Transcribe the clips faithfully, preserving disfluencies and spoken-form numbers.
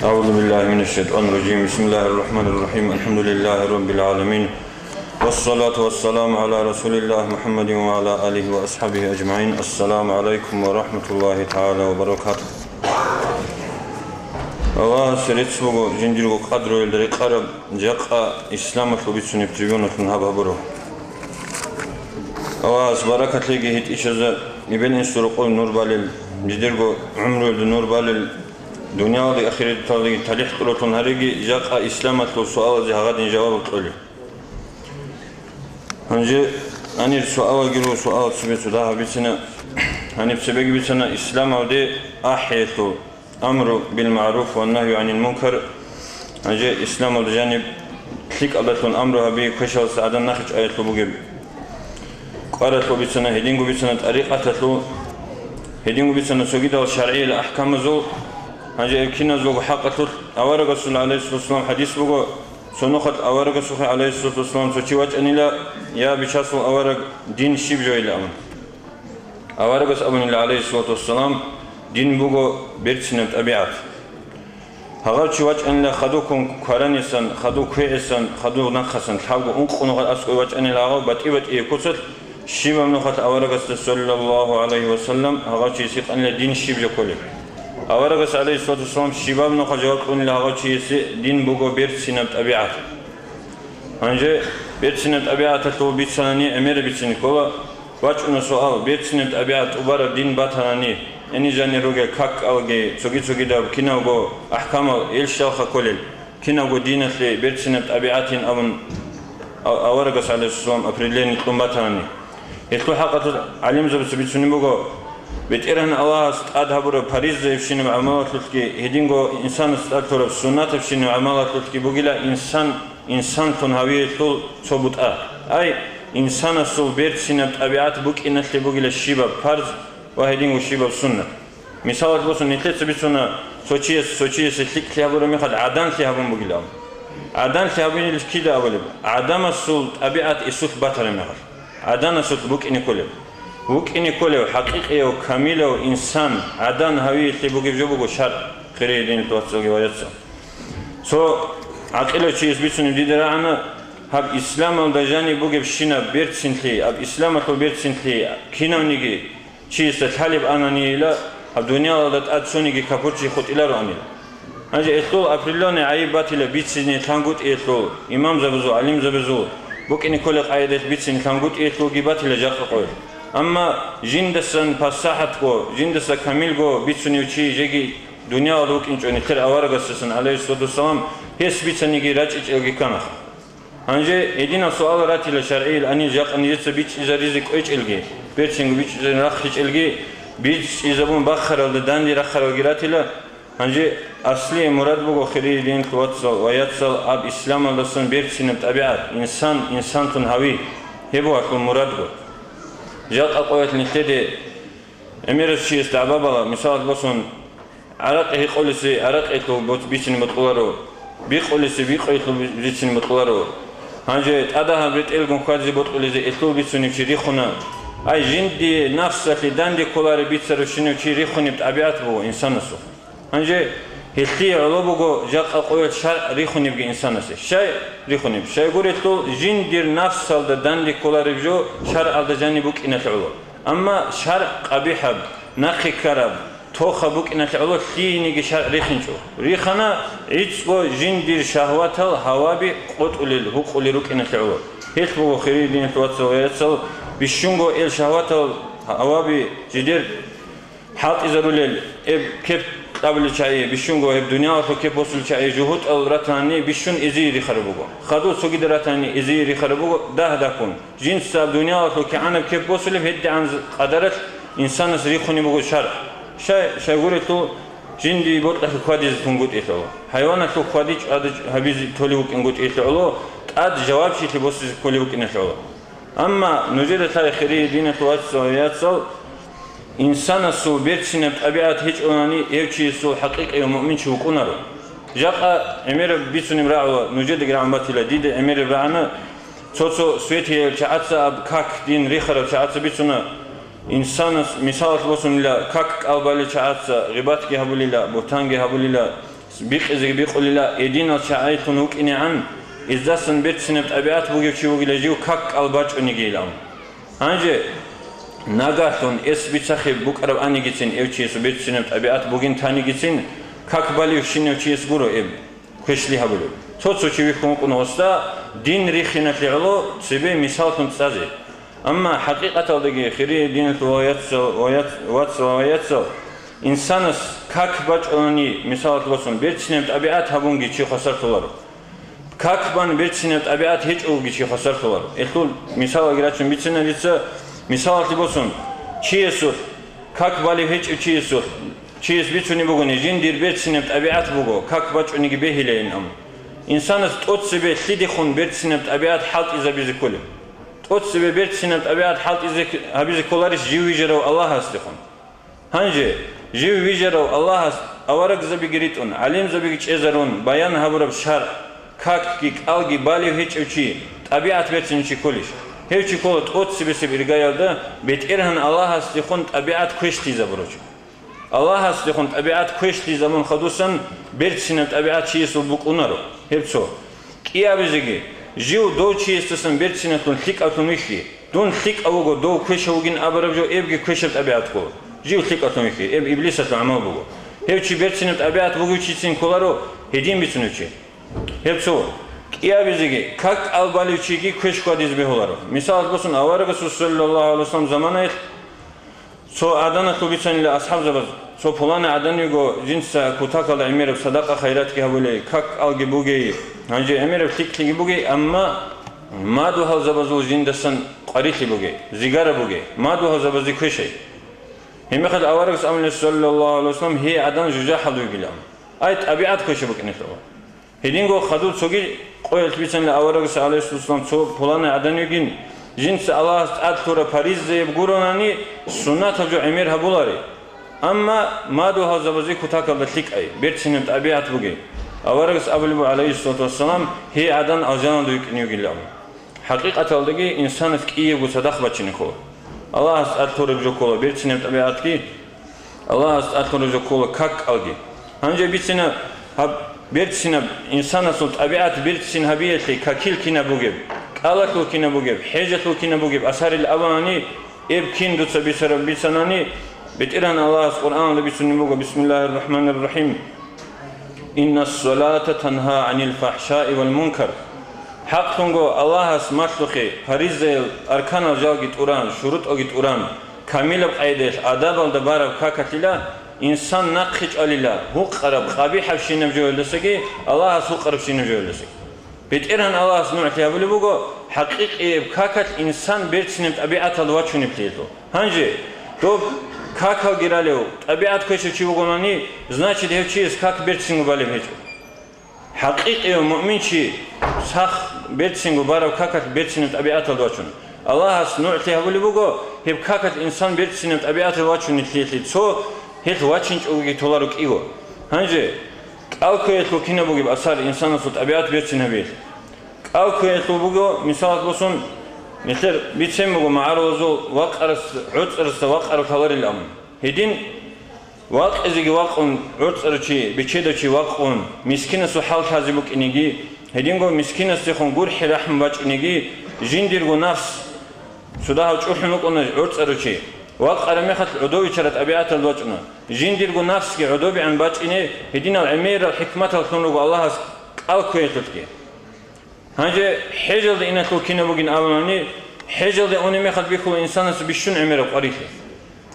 أعوذ بالله من الشيطان الرجيم. بسم الله الرحمن الرحيم. الحمد لله رب العالمين. والصلاة والسلام على رسول الله محمد وعلى آله وأصحابه أجمعين. السلام عليكم ورحمة الله تعالى وبركاته. Аллагьасе рецц буго жиндирго къадруялда рекъараб, жакъа исламалъул бицунеб трибуналъун гьаб гьабураб. Аллагьас баракат лъеги гьитӀинчиясда, эбел-инсул рокъоб нур балел, жидерго гӀумруялда нур балел, дуниялалде ахираталдеги талихӀ кьураллъун гьареги, жакъа исламалъул суалазе гьагъадин жаваб кьолеб. Гьанже гьанир суалалги руго, суал цебе цо дагьаб бицина. Гьаниб цебеги бицана исламалде ахӀиялъул, амру бил магӀруф ва нагью гӀанил мункар, гьанже исламалда жаниб лъикӀалдалъун амру гьаби, квешалдаса гӀадан нахъе чӀваялъул бугеб. КӀваралъул бицана, гьединго бицана тӀарикъаталъул, гьединго бицана цогидал шаргӀиял ахӀкамазул. Гьанже гьеб киназулго хӀакъалъулъ аварагасул, гӀалайгьиссалату вассалам, хӀадис буго, цо нухалъ аварагасухъе, гӀалайгьиссалату вассалам, цо чи вачӀанила, я, Бичасул авараг, дин щиб жойилан? Аварагас абунила, гӀалайгьиссалату вассалам, дин буго берцинаб тӀабигӀат. Гьагъав чи вачӀанила хадубккун кваранисан, хадуб квегӀисан, хадуб нахъасан, лъабго ункъо нухалъ аскӀове вачӀанила гьагъав батӀи-батӀияб куцалъ, щибаб нухалъ аварагасда, саллаллагьу гӀалайгьи ва саллам, гьагъав чиясе гьикъанила дин щиб жо кколеб. Аварагас, гӀалайгьиссалату вассалам, щибаб нухалъ жаваб кьунила гьагъав чиясе, дин буго берцинаб тӀабигӀат. Гьанже берцинаб тӀабигӀаталъул бицанани гӀемераб бицин ккола. ВачӀуна суал, берцинаб тӀабигӀат тӀубараб дин батанани, гьенир жанир ругел как-кӀалги, цоги-цогидаб киналго ахӀкамал, ил щалха кколел, киналго диналъе берцинаб тӀабигӀатин абун, а-, аварагас, гӀалайгьиссалам, определение кьун батанани. Гьелъул хӀакъалъулъ гӀалимзабаца бицунеб буго, БетӀергьан Аллагьас тӀад гьабураб паризаябщинаб гӀамалалъулъги, гьединго инсанас тӀад лъураб суннатабщинаб гӀамалалъулъги бугила инсан инсанлъун гьавиялъул цо бутӀа. Ай, инсанасул берцинаб тӀабигӀат букӀиналъе бугила щибаб парз ва гьединго щибаб суннат. Мисалалъ босун, нилъеца бицуна, цо чияс цо чиясе лъикӀлъи гьабураб мехалъ гӀаданлъи гьабун бугилан. ГӀаданлъи гьабунилищ кида абулеб? ГӀадамасул тӀабигӀат эсулъ батараб мехалъ, гӀаданасулъ букӀине кколеб. БукӀине кколев, хӀакъикъияв, камилав инсан гӀадан гьавиялъе бугеб жо буго шаргӀ, хириял динил вацалги ва яцал. Цо гӀакъилав чияс бицунеб дида рагӀана, гьаб исламалда жаниб бугебщинаб берцинлъи, гьаб исламалъул берцинлъи кинавниги чиясда лъалеб ананийила, гьаб дуниялалда тӀад цониги капурчи хутӀилароанила. Гьанже гьелъул определённый гӀайиб батила бицине лъангутӀиялъул, имамзабазул, гӀалимзабазул, букӀине кколеб къагӀидаялъ бицине лъангутӀиялъулги батила жакъа къоялъ. Амма жиндасан пасахӀатго, жиндаса камилго бицунев чи жеги дуниялалда вукӀинчӀо нилъер аварагасдасан, гӀалайгьиссалату вассалам, гьес бицаниги рачӀичӀелги кканаха. Гьанже гьединал суал ратила шаргӀиял анил жакъа нижеца бичӀчӀизаризе кӀвечӀелги, берцинго бичӀчӀизаризе рахъичӀелги, бичӀчӀизабун бахаралда данде рахаралги ратила. Гьанже аслияб мурад буго, хириял динил вацал ва яцал, гьаб исламалдасан берцинаб тӀабигӀат, инсан инсанлъун гьави, гьеб буго гьелъул мурадго. Жакъа къоялъ нилъеде гӀемерас чиясда гӀабабала, мисалалъ босун, гӀаракъи гьекъолесе гӀаракъиялъул боц-, бицине бокьуларо, бикъолесе бикъоялъул би-, бицине бокьуларо. Гьанже тӀадагьаб ретӀелгун хьвадизе бокьулезе элъул бицунеб чи рихуна. Ай, жиндие нафсалъе данде кколареб бицарабщинав чи рихунеб тӀабигӀат буго инсанасухъ. Гьанже гьелъие гӀоло буго жакъа къоялъ шаргӀ рихунебги инсанасе. Щай рихунеб? Щайгурелъул жиндир нафсалда данде кколареб жо шаргӀалда жаниб букӀиналъе гӀоло. Амма шаргӀ къабихӀаб, нахъе ккараб, тохаб букӀиналъе гӀоло лъиениги шаргӀ рихинчӀо. Рихана гӀицӀго жиндир шагьватал гьаваби къотӀулел, гьукъулел рукӀиналъе гӀоло. Гьелъ буго, хириял динил вацал ва яцал, бищунго ил шагьватал гьаваби жидер хӀалтӀизарулел, гьеб кеп кьабулел чагӀи, бищунго гьеб дуниялалъул кеп босулел чагӀи жугьутӀал ратани бищун эзие рихараб буго. Хадур цогидал ратани эзие рихараб буго дагь-дагьккун. Жинца гьаб дуниялалъул кигӀанаб кеп босулеб гьедигӀан къадаралъ инсанас рихунеб буго шаргӀ. Щай, щайгурелъул жиндие бокьалъе хьвадизе тунгутӀиялъе гӀоло, хӀайваналъул хьвади-чӀвади гьабизе толев вукӀингутӀиялъе гӀоло, тӀад жавабчилъи босизе кколев вукӀиналъе гӀоло. Амма нужеда лъай, хириял динил вацал ва яцал, инсанасул берцинаб тӀабигӀат гьечӀолани, гьев чиясул хӀакъикъияв муъминчи вукӀунаро. Жакъа гӀемераб бицунеб рагӀула, нужедаги рагӀун батила, дида гӀемераб рагӀана, цо-цо светиял чагӀаца аб как дин рихарал чагӀаца бицуна, инсанас, мисалалъ босунила, как кӀалбалел чагӀаца гъибатги гьабулила, бугьтанги гьабулила, бикъизеги бикъулила, эдинал чагӀилъун вукӀинегӀан, издасан берцинаб тӀабигӀат бугев чи вугила жив как кӀал бачӀунигийилан. Гьанже нагагьлъун эс бицахъе букӀараб анигицин, эв чиясул берцинаб тӀабигӀат бугин танигицин, как балев щинав чияс гуро эб квешлъи гьабулев. Цо-цо чи вихьун вукӀун гъосда дин рихиналъе гӀоло цебе мисаллъун цӀазе. Амма хӀакъикъаталдаги, хири диналъул ваяцал, ваяц-, вацал ва яцал, инсанас как бачӀунани, мисалалъе босун, берцинаб тӀабигӀат гьабунги чи хвасарлъуларо. Как бан берцинаб тӀабигӀат гьечӀолги чи хвасарлъуларо. Гьелъул мисалалги рачун бицина дица, мисалалъе босун, чиясулъ, как балев гьечӀев чиясулъ, чияс бицунеб бугони, жиндир берцинаб тӀабигӀат буго, как бачӀунеги бегьилайин, амма инсанас тӀоцебе лъидехун берцинаб тӀабигӀат хӀалтӀизабизе кколеб. ТӀоцебе берцинаб тӀабигӀат хӀалтӀизе гьабизе кколарищ жив вижарав Аллагьасдехун? Гьанже, жив вижарав Аллагьас аварагзабиги ритӀун, гӀалимзабиги чӀезарун, баян гьабураб шаргӀ, какги, кӀалги балев гьечӀев чи, тӀабигӀат берцинав чи кколищ? Гьев чи ккола тӀоцебесеб иргаялда БетӀергьан Аллагьасдехун тӀабигӀат квешлъизабурав чи. Аллагьасдехун тӀабигӀат квешлъизабун хадусан берцинаб тӀабигӀат чиясул букӀунаро. Гьеб цо. КӀиабизеги, жив дов чиясдасан берцинаблъун лъикӀаблъун вихьи. Дун лъикӀав вуго, дов квешав вугин абураб жо эбги квешаб тӀабигӀат ккола. Жив лъикӀаблъун вихьи, эб иблисалъул гӀамал буго. Гьев чи берцинаб тӀабигӀат бугев чицин кколаро гьедин бицунев чи. Гьеб цо. КӀиабизеги, как кӀал балев чиги квеш хьвадизе бегьуларо. Мисалалъе босун, аварагасул саллаллагьу гӀалайгьи вассалам заманаялъ цо гӀаданалъул бицанила асхӀабзабаз, цо пуланай гӀадан виго, жинца кутакалда гӀемераб садакъа-хайратги гьабулей, как кӀалги бугей, гьанже гӀемераб лъикӀлъиги бугей, амма мадугьалзабазул жиндасан къварилъи бугей, зигара бугей, мадугьалзабазе квешай. Гьебмехалъ аварагас абуна, саллаллагьу гӀалайгьи вассалам, гьей гӀадан жужахӀалда вугилан. Ай, тӀабигӀат квешаб букӀиналъугъа. Гьединго хадур цоги къоялъ бицанила аварагас, гӀалайгьиссалам, цо пуланай гӀадан вигин, жинца Аллагьас тӀад лъураб паризаяб гуронани, суннатаб жо гӀемер гьабулари. Амма мадугьалзабазе кутакалда лъикӀай, берцинаб тӀабигӀат бугей. Аварагас абулеб буго, гӀалайгьиссалату вассалам, гьей гӀадан алжаналда вукӀине вугилан. ХӀакъикъаталдаги инсанас кӀиябго цадахъ бачине ккола. Аллагьас тӀад лъураб жо ккола берцинаб тӀабигӀатги, Аллагьас тӀад лъураб жо ккола как кӀалги. Гьанже бицина гьаб берцинаб, инсанасул тӀабигӀат берцин гьабиялъе какил кинаб бугеб, кӀалалъул кинаб бугеб, хӀежалъул кинаб бугеб асарил абунани, эб кин дуца бицараб бицанани, БетӀергьан Аллагьас Къуръаналда бицунеб буго, бисмиллагьир рахӀманир рахӀим. Инна ссалата тангьа гӀанил фахӀшаи вал мункар. ХӀакълъунго Аллагьас малъухъе паризаял арканал жалги тӀуран, шурутӀалги тӀуран, камилаб къайдаялъ адабалда бараб какалъила, инсан нахъе чӀвалила гьукъараб къабихӀабщинаб жоялдасаги, Аллагьас гьукъарабщинаб жоялдасаги. БетӀергьан Аллагьас нугӀлъи гьабулеб буго хӀакъикъияб какалъ инсан берцинаб тӀабигӀаталда вачунеблъиялъул. Гьанже, доб какалги ралев, тӀабигӀат квешав чи вугонани, значит, гьев чияс как берцинго балеб гьечӀо. ХӀакъикъияб муъминчи сах берцинго бараб какалъ берцинаб тӀабигӀаталда вачун. Аллагьас нугӀлъи гьабулеб буго гьеб какалъ инсан берцинаб тӀабигӀаталда вачунеблъиялъе, цо гьелъ вачинчӀогоги толаро кӀиго. Гьанже, кӀал кквеялъул кинаб бугеб асар инсанасул тӀабигӀат берцин гьабиялъе? КӀал кквеялъул буго, мисалалъе босун, нилъер бицен буго магӀарулазул вакъарас, гӀорцӀарасда вакъарав кколарилан. Гьедин вакъизеги вакъун, гӀорцӀарав чи, бечедав чи вакъун, мискинасул хӀал лъазе букӀинеги, гьединго мискинасдехун гурхӀи-рахӀму бачӀинеги, жиндирго нафс цо дагьав чӀухӀун вукӀуна гӀорцӀарав чи, вакъараб мехалъ гӀодов виччараб тӀабигӀаталда вачӀуна. Жиндирго нафсги гӀодобегӀан бачӀине гьединал гӀемерал хӀикматал лъун руго Аллагьас кӀал кквеялъулъги. Гьанже хӀежалде иналъул кинаб бугин абунани, хӀежалде унеб мехалъ бихьула инсанас бищун гӀемераб къварилъи.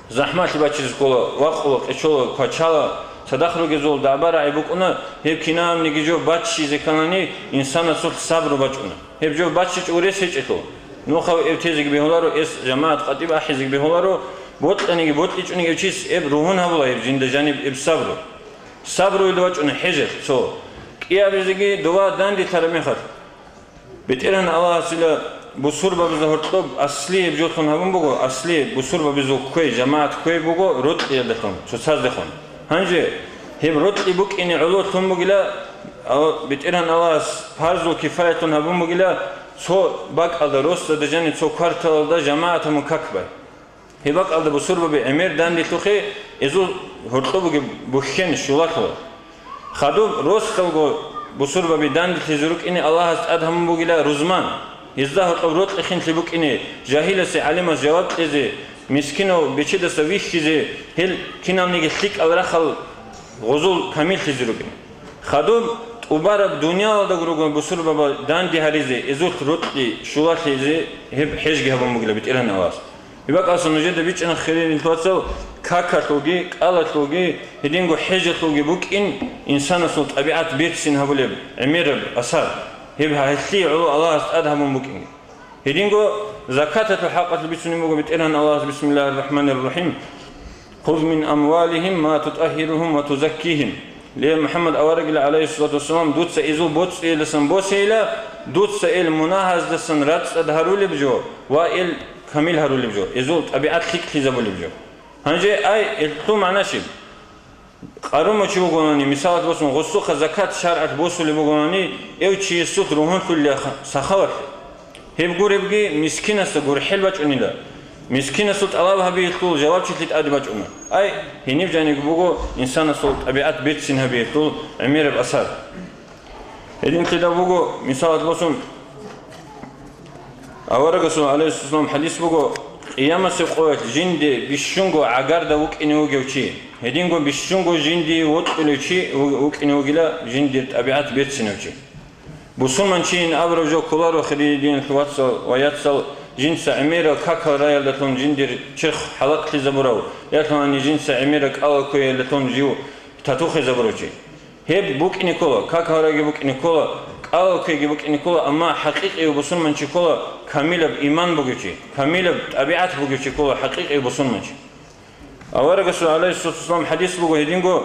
ЗахӀмалъи бачизе ккола, вакъула, къечола, квачала, цадахъ ругезул дагӀба-рагӀи букӀуна, гьеб кинабниги жо баччизе кканани, инсанасулъ сабру бачӀуна. Гьеб жо баччичӀого рес гьечӀелъул, нухав эб тезеги бегьуларо, эс жамагӀат къватӀиб ахӀизеги бегьуларо, бокьаниги бокьичӀониги эб чияс эб ругьун гьабула гьеб жинда жаниб эб сабру. Сабруялда вачӀуна хӀежалъ цо. КӀиабизеги дова данделъараб мехалъ, БетӀергьан Аллагьасила бусурбабазда гьоркьоб аслияб жолъун гьабун буго, аслияб бусурбабазул кквей, жамагӀат кквей буго рокьиялдалъун, цоцаздехун. Гьанже гьеб рокьи букӀине гӀоло лъун бугила, ав-, БетӀергьан Аллагьас парзул кифаятлъун гьабун бугила, цо бакӀалда, росдада жаниб цо кварталалда жамагӀат гьамун как бай. Гьеб бакӀалда бусурбаби гӀемер данделъухъе, эзул гьоркьоб бугеб бухьен щулалъула. Хадуб росдалго бусурбаби данделъизе рукӀине Аллагьас тӀад гьабун бугила рузман. Гьезда гьоркьоб рокьи-хинлъи букӀине, жагьиласе гӀалимас жаваб кьезе, мискинав бечедаса вихьизе, гьел киналниги лъикӀал рахъал гъозул камиллъизе рукӀине. Хадуб тӀубараб дуниялалдаго руго бусурбаби данде гьаризе, эзулъ рокьи щулалъизе гьеб хӀежги гьабун бугила БетӀергьан Аллагьас. Гьеб бакӀалдаса нужеда бичӀчӀана, хириял вацал, какалъулги, кӀалалъулги, гьединго хӀежалъулги букӀин инсанасул тӀабигӀат берцин гьабулеб гӀемераб асар. Гьеб гьелъие гӀоло Аллагьас тӀад гьабун букӀин. Гьединго закаталъул хӀакъалъулъ бицунеб буго БетӀергьан Аллагьас: «Бисмиллагьир рахӀманир рахӀим. Хуз мин амвалихим ма тутӀагьгьиругьум ва тузаккигьим». Ле, МухӀаммад аварагила, гӀалайгьиссалату вассалам, дуца эзул боцӀиялдасан босейила, дуца ил мунагьаздасан рацӀцӀад гьарулеб жо ва ил камил гьарулеб жо, эзул тӀабигӀат лъикӀлъизабулеб жо. Гьанже ай, ил лъул магӀна щиб? Къарумав чи вугони, мисалалъ босун, гъосухъа закат шаргӀалъ босулеб бугони, эв чиясулъ ругьунлъулила ха-, сахават. Гьеб гуребги мискинасда гурхӀел бачӀунила. Мискинасул тӀалаб гьабиялъул жавабчилъи тӀаде бачӀуна. Ай, гьениб жаниб буго инсанасул тӀабигӀат берцин гьабиялъул гӀемераб асар. Гьединлъидал буго, мисалалъ босун, аварагасул, гӀалайгьиссалам, хӀадис буго: «Къиямасеб къоялъ жинде бищунго гӀагарда вукӀине вугев чи, гьединго бищунго жинде вокьулев чи ву-, вукӀине вугила жиндир тӀабигӀат берцинав чи». Бусурманчийин абураб жо кколаро, хириял диналъул вацал ва яцал, жинца гӀемерал какал раялдалъун жиндир черх хӀалакълъизабурав, ялъуни жинца гӀемерал кӀалал кквеялдалъун жив татухезабурав чи. Гьеб букӀине ккола, какал райги букӀине ккола, кӀалал кквейги букӀине ккола, амма хӀакъикъияв бусурманчи ккола камилаб иман бугев чи, камилаб тӀабигӀат бугев чи ккола хӀакъикъияв бусурманчи. Аварагасул, гӀалайгьиссалату вассалам, хӀадис буго гьединго: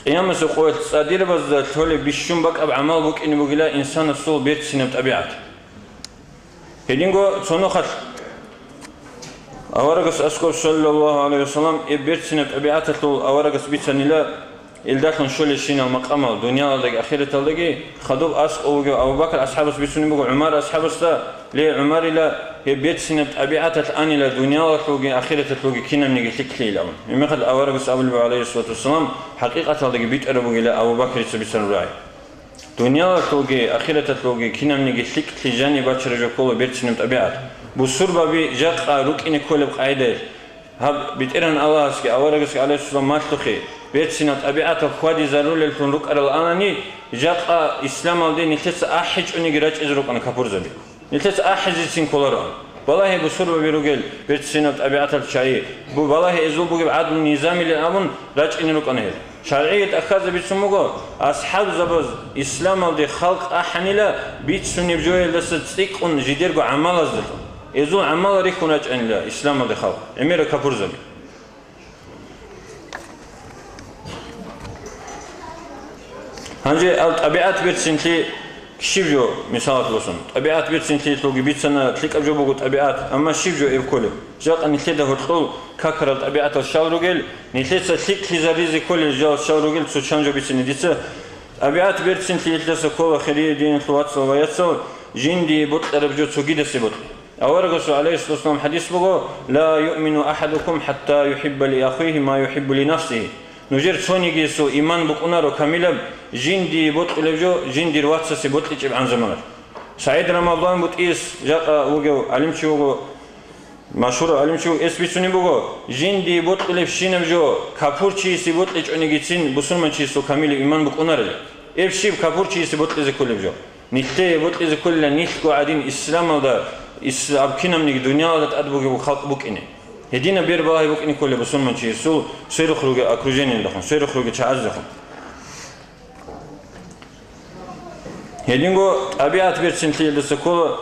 «Къиямасеб къоялъ цӀадирабазда лъолеб бищун бакӀаб гӀамал букӀине бугила инсанасул берцинаб тӀабигӀат». Гьединго цо нухалъ аварагас аскӀоб, саллаллагьу гӀалайгьи вассалам, гьеб берцинаб тӀабигӀаталъул аварагас бицанила, илдалъун щолелщинал макъамал, дуниялалдаги ахираталдаги. Хадуб аскӀов вугев Абу Бакр асхӀабас бицунеб буго ГӀумар асхӀабасда: «Ле, ГӀумарила, гьеб берцинаб тӀабигӀаталъ анила дуниялалъулги ахираталъулги кинабниги лъикӀлъийилан». Гьебмехалъ аварагас абулеб, гӀалайгьиссалату вассалам: «ХӀакъикъаталдаги битӀараб бугила Абу Бакрица бицараб рагӀи». Дуниялалъулги ахираталъулги кинабниги лъикӀлъи жаниб бачараб жо ккола берцинаб тӀабигӀат. Бусурбаби жакъа рукӀине кколеб къагӀидаялъ, гьаб БетӀергьан Аллагьасги аварагасги, гӀалайгьиссалам, малъухъе, берцинал тӀабигӀатал хьвадизарулеллъун рукӀарал анани, жакъа исламалде нилъеца ахӀичӀониги рачӀизе рукӀана капурзаби. Нилъеца ахӀизецин кколароан. Балагье бусурбаби ругел берцинаб тӀабигӀатал чагӀи, бу-, балагье эзул бугеб гӀадлу-низамилан абун рачӀине рукӀана гьел. ШаргӀияб тӀахьазда бицун буго, асхӀабзабаз исламалде халкъ ахӀанила бицунеб жоялдаса цӀикӀкӀун жидерго гӀамалаздалъун. Эзул гӀамал рихьун рачӀанила исламалде халкъ, гӀемерал капурзаби. Гьанже ал тӀабигӀат берцинлъи щиб жо, мисалалъ босун? ТӀабигӀат берцинлъиялъулги бицана, лъикӀаб жо буго тӀабигӀат, амма щиб жо эб кколеб? Жакъа нилъеда гьоркьол какарал тӀабигӀатал щал ругел, нилъеца лъикӀлъизаризе кколел жал щал ругел, цо чан жо бицине дица. ТӀабигӀат берцинлъиялъаса ккола, хириял диналъул вацал ва яцал, жиндие бокьараб жо цогидасе бокьи. Аварагасул, гӀалайгьиссалату вассалам, хӀадис буго: «Ла юъмину ахӀадукум хӀатта юхӀибба ли ахихи ма юхӀиббу ли нафсихи». Нужер цонигиясул иман букӀунаро камилаб, жиндие бокьулеб жо жиндир вацасе бокьичӀебгӀан заманалъ. СагӀид Рамадан БутӀияс, жакъа вугев гӀалимчи вуго, машгьурав гӀалимчи вуго, эс бицунеб буго: «Жиндие бокьулебщинаб жо капурчиясе бокьичӀонигицин бусурманчиясул камилаб иман букӀунарила». Эб щиб капурчиясе бокьизе кколеб жо? Нилъее бокьизе кколила нилъго гӀадин исламалда, ис-, аб кинабниги дуниялалда тӀад бугеб халкъ букӀине. Гьединаб бербалагьи букӀине кколеб бусурманчиясул сверухъ ругел окружениялдехун, сверухъ ругел чагӀаздехун. Гьединго тӀабигӀат берцинлъиялдаса ккола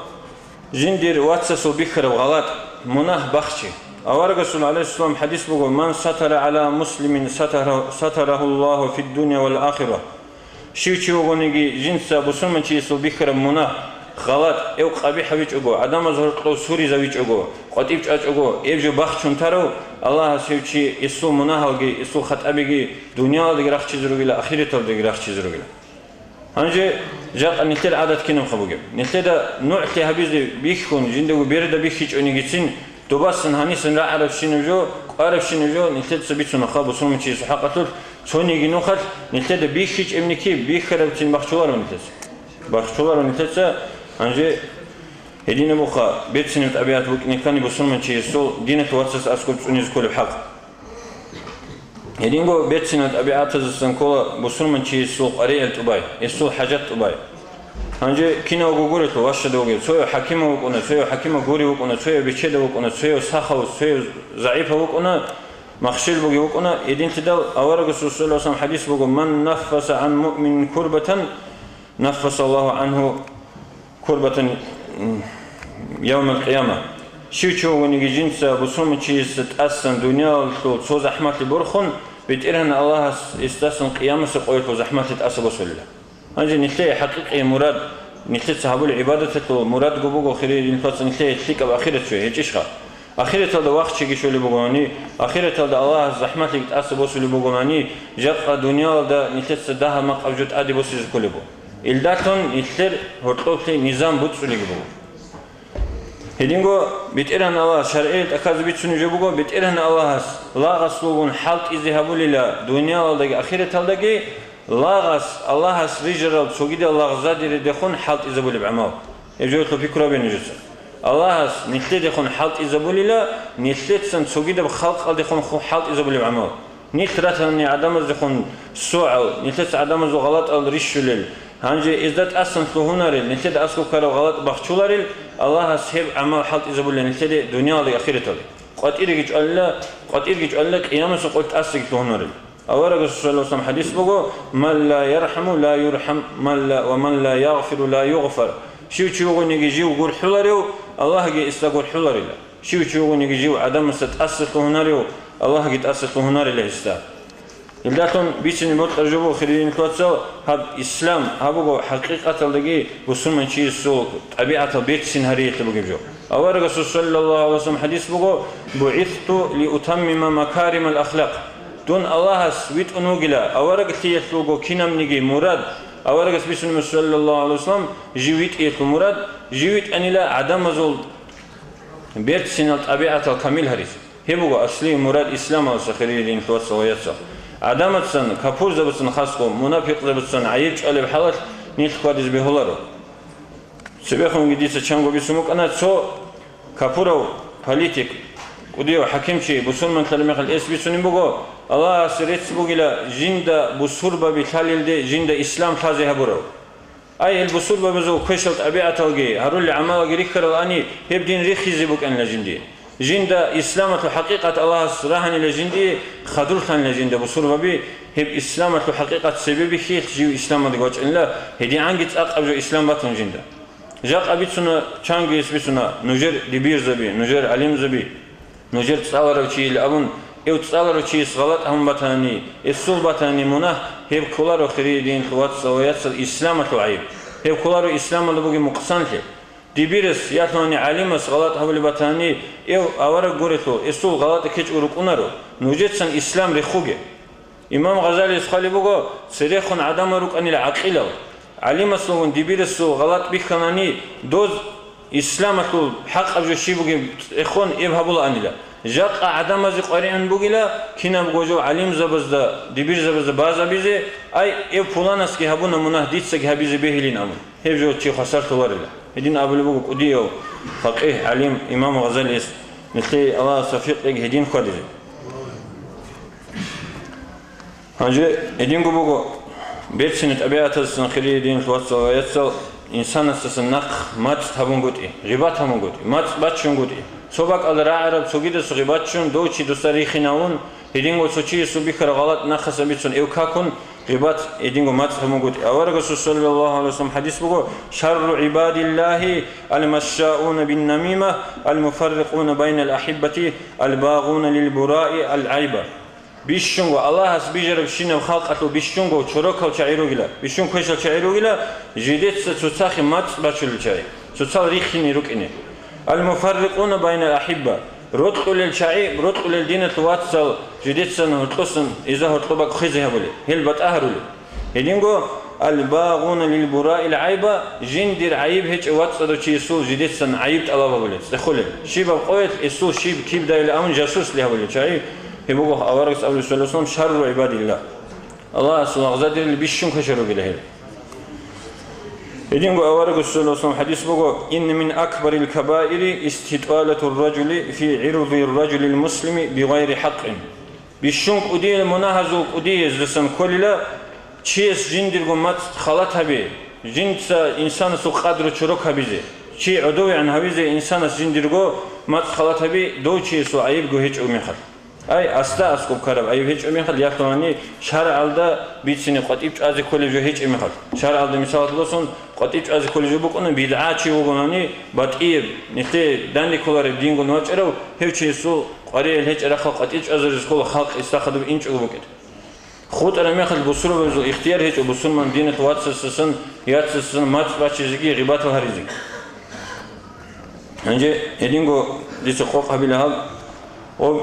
жиндир вацасул бихьараб гъалатӀ, мунагь, бахчи. Аварагасул, гӀалайгьиссалам, хӀадис буго: «Ман сатара гӀала муслимин сатара-, сатарагьу Аллагьу фид-дунья вал ахира». Щив чи вугониги, жинца бусурманчиясул бихьараб мунагь, гъалатӀ, эв къабихӀ гьавичӀого, гӀадамаз гьоркьов суризавичӀого, къватӀиб чӀвачӀого, эб жо бахчун тарав, Аллагьас гьев чи эсул мунагьалги, эсул хатӀабиги дуниялалдаги рахчизе ругила, ахираталдаги рахчизе ругила. Гьанже жакъа нилъер гӀадат кинабха бугеб? Нилъеда нугӀлъи гьабизе бихьун, жиндаго берда бихьичӀонигицин, добасан гьанисан рагӀарабщинаб жо, кӀварабщинаб жо нилъеца бицунаха бусурманчиясул хӀакъалъулъ, Цониги нухалъ нилъеда бихьичӀебниги бихьарабцин бахчуларо нилъеца. Бахчуларо нилъеца, гьанже гьединабуха берцинаб тӀабигӀат букӀине ккани бусурманчиясул диналъул вацас аскӀоб цӀунизе кколеб хӀакъ. Гьединго берцинаб тӀабигӀатаздасан ккола бусурманчиясул къваригӀел тӀубай, гьесул хӀажат тӀубай. Гьанже кинавго гурелъул ващада вугев, цояв хӀакимав вукӀуна, цояв хӀакимав гурев вукӀуна, цояв бечедав вукӀуна, цояв сахав, цояв загӀипав вукӀуна, махщел бугев вукӀуна, гьединлъидал аварагасул саллаллагьу гӀалайгьи ва саллам хӀадис буго: «Ман наффаса гӀан муъминин курбатан, наффаса Аллагьу гӀангьу курбатан, м, явмал къияма». Щив чи вугониги жинца бусурманчиясда тӀасан дуниялалъул цо захӀмалъи борхун, БетӀергьан Аллагьас гьесдасан къиямасеб къоялъул захӀмалъи тӀаса босулила. Гьанже нилъее хӀакъикъи мурад, нилъеца гьабулеб гӀибадаталъул мурадго буго, хириял динлъуца, нилъее лъикӀаб ахират щвей, гьечӀищха? Ахираталда вахчиги щолеб бугони, ахираталда Аллагьас захӀмалъиги тӀаса босулеб бугони, жакъа дуниялалда нилъеца дагьаб-макъаб жо тӀаде босизе кколеб буго. Илдалъун нилъер гьоркьоблъи низам буцӀцӀулеб буго. Гьединго БетӀергьан Аллагьас шаргӀиял тӀахьазе бицунеб жо буго, БетӀергьан Аллагьас лагъасулгун хӀалтӀизе гьабулила дуниялалдаги ахираталдаги, лагъас Аллагьас рижарал цогидал лагъзадере дехун хӀалтӀизабулеб гӀамал. Гьеб жоялъул пикру гьабе нужеца. Аллагьас нилъедехун хӀалтӀизабулила, нилъецан цогидаб халкъалдехун ху-, хӀалтӀизабулеб гӀамал. Нилъ ратани гӀадамаздехун согӀал, нилъеца гӀадамазул гъалатӀал рищулел, гьанже гьезда тӀасан лъугьунарел, нилъеда аскӀоб ккараб гъалатӀ бахчуларел, Аллагьас гьеб гӀамал хӀалтӀизабулел нилъеде дуниялалдаги ахираталдаги. КъватӀиреги чӀвалила, къватӀирги чӀвалила, къиямасеб къоялъ тӀасаги лъугьунарел. Аварагасул саллаллагьу гӀалайгьи ва саллам хӀадис буго: «Ман ла ярхӀаму, ла юрхӀам, ман ла, ва ман ла ягъфиру, ла югъфар». Щив чи вугониги жив гурхӀуларев, Аллагьги гьесда гурхӀуларила. Щив чи вугониги жив гӀадамасда тӀаса лъугьунарев, Аллагьги тӀаса лъугьунарила гьесда. Илдалъун бицине бокьараб жо буго, хириял динлъуцал, гьаб ислам, гьаб буго хӀакъикъаталдаги бусурманчиясул тӀабигӀатал берцин гьариялъе бугеб жо. Аварагасул саллаллагьу гӀалайгьи ва саллам хӀадис буго: «БугӀисту лиутаммима макаримал ахлакъ». Дун Аллагьас витӀун вугила, авараглъиялъулго кинабниги мурад, аварагас бицунеб саллаллагьу гӀалайгьи ва саллам, жив витӀиялъул мурад, жив витӀанила гӀадамазул берцинал тӀабигӀатал камил гьаризе. Гьеб буго аслияб мурад исламалъул, хириял динлъуцал ва яцал. ГӀадамацан, капурзабацан хасго, мунапикъзабацан гӀайиб чӀвалеб хӀалалъ нилъ хьвадизе бегьуларо. Цебехунги дица чанго бицун букӀана, цо капурав политик, кӀудияв хӀакимчи бусурманлъараб мехалъ эс бицунеб буго, Аллагьасе рецц бугила жинда бусурбаби лъалелде жинда ислам лъазе гьабурав. Ай, гьел бусурбабазул квешал тӀабигӀаталги гьарулел гӀамалалги рихьаралани, гьеб дин рихизе букӀанила жиндие. Жинда исламалъул хӀакъикъат Аллагьас рагьанила жиндие, хадурлъанила жинда бусурбаби, гьеб исламалъул хӀакъикъат цебе бихьиялъ жив исламалде вачӀанила, гьедигӀанги цӀакъаб жо ислам батун жинда. Жакъа бицуна, чанги эс бицуна, нужер дибирзаби, нужер гӀалимзаби. Нужер цӀаларав чийил абун, эв цӀаларав чияс гъалатӀ гьабун батани, эсул батани мунагь, гьеб кколаро, хириял динлъул вацал ва яцал, исламалъул гӀайиб. Гьеб кколаро исламалда бугеб мукъсанлъи. Дибирас, ялъуни гӀалимас гъалатӀ гьабулеб батани, эв авараг гурелъул, эсул гъалатӀ ккечӀого рукӀунаро, нужецан ислам рехуге. Имам Гъазалияс хъвалеб буго, церехун гӀадамал рукӀанила гӀакъилал. ГӀалимасулгун дибирасул гъалатӀ бихьанани, доз исламалъул хӀакъаб жо щиб бугеб цӀехун эб гьабулаанила. Жакъа гӀадамазе къваригӀун бугила, кинабго жо гӀалимзабазда, дибирзабазда базабизе, ай, эв пуланасги гьабуна мунагь, дицаги гьабизе бегьилин абун. Гьеб жо чи хвасарлъуларила. Гьедин абулеб буго кӀудияв факъигь, гӀалим имам Гъазалияс, нилъее Аллагьас тавфикъ кьеги гьедин хьвадизе. Гьанже гьединго буго, берцинаб тӀабигӀатаздасан, хириял динлъул вацал ва яцал, инсанасдасан нахъ мацӀ гьабунгутӀи, гъибат гьабунгутӀи, мацӀ бачунгутӀи. Цо бакӀалда рагӀараб цогидасухъе бачун, дов чи досда рихинавун, гьединго цо чиясул бихьараб гъалатӀ нахъасан бицун эв какун, гъибат гьединго мацӀ гьабунгутӀи. Аварагасул саллаллагьу гӀалайгьи ва саллам хӀадис буго: «Шарру гӀибадиллагьи алмашшауна биннамима, алмуфаррикъуна байнал ахӀиббати, албагъуна лил бураи алгӀайба». Бищунго, Аллагьас бижарабщинаб халкъалъул бищунго чорокал чагӀи ругила, бищун квешал чагӀи ругила, жидеца цоцахъе мацӀ бачулел чагӀи, цоцал рихине рукӀине. Ал-муфаррикъуна байнал ахӀибба, рокьулел чагӀи, рокьулел диналъул вацал жидецан гьоркьосан иза гьоркьоб бакӀ хвезе гьабулел, гьел батӀа гьарулел. Гьединго, албагъуна лил бураил гӀайба, жиндир гӀайиб гьечӀев вацӀцӀадав чиясул жидецан гӀайиб тӀалаб гьабулел, цӀехолел. Щибаб къоялъ эсул щиб кибдайилан абун жасуслъи гьабулел чагӀи, гьеб буго аварагас абулеб, саллаллагьу гӀалайгьи ва саллам, шарру гӀибадиллагь. Аллагьасул лагъзадерил бищун квешал ругила гьел. Гьединго аварагасул саллаллагьу гӀалайгьи ва саллам хӀадис буго: «Инна мин акбарил кабаири иститӀалатур ражули фи гӀирдир ражулил муслими бигъайри хӀакъин». Бищун кӀудиял мунагьазул кӀудияздасан кколила чияс жиндирго мацӀ халат гьаби, жинца инсанасул къадру чорок гьабизе, чи гӀодовегӀан гьавизе инсанас жиндирго мацӀ халат гьаби дов чиясул гӀайибго гьечӀев мехалъ. Ай, асда аскӀоб ккараб гӀайиб гьечӀеб мехалъ, ялъугьани шаргӀалда бицине къватӀиб чӀвазе кколеб жо гьечӀеб мехалъ. ШаргӀалда, мисалалъе босун, къватӀиб чӀвазе кколеб жо букӀуна, бидгӀа чи вугони, батӀияб, нилъее данде кколареб динго вачӀарав, гьев чиясул къваригӀел гьечӀеб рахъал къватӀиб чӀвазаризе ккола, халкъ гьесда хадуб инчӀого букӀин. ХутӀараб мехалъ бусурбабазул ихтияр гьечӀо бусурман диналъ вацасдасан, яцасдасан мацӀ бачизеги гъибатал гьаризеги. Гьанже гьединго дица къокъ гьабила гьаб. Об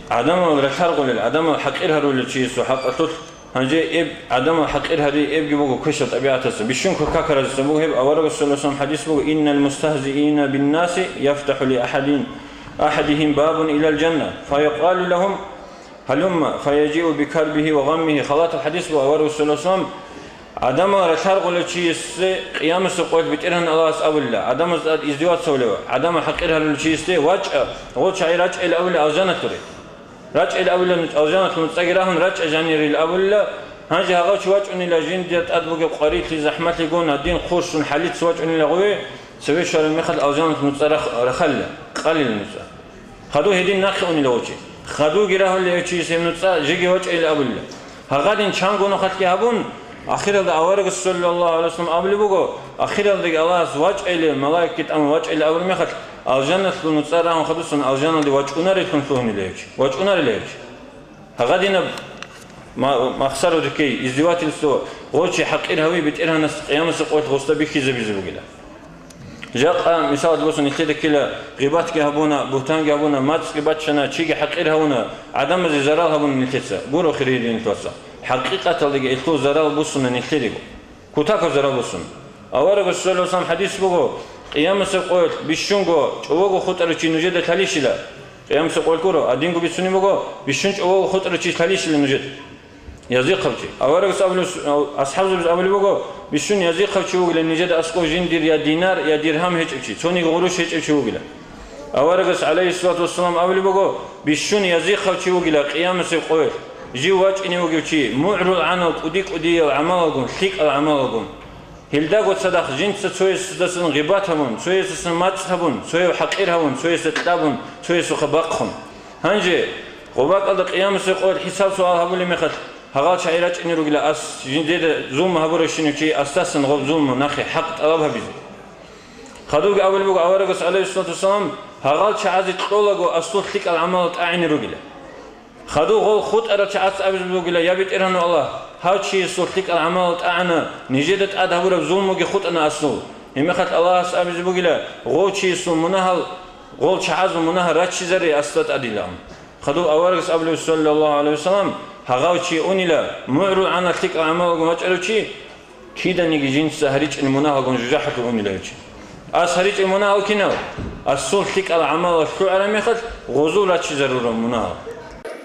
гӀадамал ралъаргъулел, гӀадамал хӀакъир гьарулел чиясул хӀакъалъулъ, гьанже эб гӀадамал хӀакъир гьари эбги буго квешал тӀабигӀатаса. Бищун какараздасан буго гьеб, аварагасул саллаллагьу гӀалайгьи ва саллам хӀадис буго: «Иннал мустагьзиина биннаси яфтахӀу ли ахӀадин, ахӀадигьим бабун илал жанна, фаякъалу лагьум: Гьалумма, фаяжиу бикарбигьи ва гъаммигьи», халатаб хӀадис буго, аварагасул саллаллагьу гӀалайгьи ва саллам, гӀадамал ралъаргъулев чиясе къиямасеб къоялъ БетӀергьан Аллагьас абулила, гӀадамазда тӀад издеваться гьавулев, гӀадамал хӀакъир гьарулев чиясде: «ВачӀа, гъол чагӀи рачӀайилан абулила алжаналъуре. РачӀайилан абулила алжаналъул нуцӀаги рагьун, рачӀа жанирил», абулила. Гьанже гьагъав чи вачӀунила жиндир тӀад бугеб къварилъи, захӀмалъи гун, гьадин хъурщун хӀалица вачӀунила гъуве, цеве щвараб мехалъ алжаналъул нуцӀа рах-, рахалила, къалила нуцӀа. Хадув гьедин нахъе унила гъов чи. Хадувги рагьулила гьев чияс гьеб нуцӀа, жеги вачӀайилан абулила. Гьагъадин чанго нухалъги гьабун, ахиралда аварагас, саллаллагьу гӀалайгьи ва саллам, абулеб буго, ахиралдаги Аллагьас вачӀайилан, малаикги тӀамун вачӀайилан абулеб мехалъ, алжаналъул нуцӀа рагьун хадусан алжаналде вачӀунареллъун лъугьунила гьев чи. ВачӀунарила гьев чи. Гьагъадинаб ма-, махсаро дикей, издевательство, гъов чи хӀакъир гьави БетӀергьанас къиямасеб къоялъ гъосда бихьизабизе бугила. Жакъа, мисалалъе босун, нилъеда ккела, гъибатги гьабуна, бугьтанги гьабуна, мацӀги баччана, чиги хӀакъир гьавуна, гӀадамазе зарал гьабуна нилъеца. Гуро, хириял диналъул вацал, хӀакъикъаталдаги гьелъул зарал буссуна нилъедаго. Кутакаб зарал буссуна. Аварагасул саллаллагьу гӀалайгьи ва саллам хӀадис буго, къиямасеб къоялъ бищунго чӀобого хутӀарав чи нужеда лъалищила? Къиямасеб къоялъ гуро, гьадинго бицунеб буго, бищун чӀобого хутӀарав чи лъалищила нужеда? Язихъав чи. Аварагас абулеб-, асхӀабзабаз абулеб буго, бищун язихъав чи вугилан нижеда аскӀов жиндир я динар, я диргьам гьечӀев чи, цониги гъурущ гьечӀев чи вугилан. Аварагас, гӀалайгьиссалату вассалам, абулеб буго, бищун язихъав чи вугила къиямасеб къоялъ, жив вачӀине вугев чи, мугӀрул гӀанал кӀуди-кӀудиял гӀамалалгун, лъикӀал гӀамалалгун. Гьелдаго цадахъ жинца цоясдасан гъибат гьабун, цоясдасан мацӀ гьабун, цояв хӀакъир гьавун, цоясда кьабун, цоясухъа бахъун. Гьанже, гъобакӀалда къиямасеб къоялъ хӀисаб-суал гьабулеб мехалъ, гьагъал чагӀи рачӀине ругила ас, жиндеда зулму гьабуравщинав чи асдасан гъоб зулму нахъе хӀакъ тӀалаб гьабизе. Хадубги абулеб буго аварагас, гӀалайгьиссалату вассалам, гьагъал чагӀазе кьолаго асул лъикӀал гӀамалал тӀагӀине ругила. Хадув гъол хутӀарав чагӀаца абизе бугила: «Я БетӀергьан Аллагь, гьав чиясул лъикӀал гӀамалал тӀагӀана, нижеда тӀад гьабураб зулмуги хутӀана асул. Гьебмехалъ Аллагьас абизе бугила: гъов чиясул мунагьал, гъол чагӀазул мунагьал раччизаре асда тӀадилан». Хадув аварагас абулев, саллаллагьу гӀалайгьи вассалам, гьагъав чи унила, мугӀрул гӀанал лъикӀал гӀамалалгун вачӀарав чи, киданиги жинца гьаричӀел мунагьалгун жужахӀалъур унила гьев чи. Ас гьаричӀел мунагьал кинал? Асул лъикӀал гӀамалал лъугӀараб мехалъ, гъозул раччизарураб мунагьал.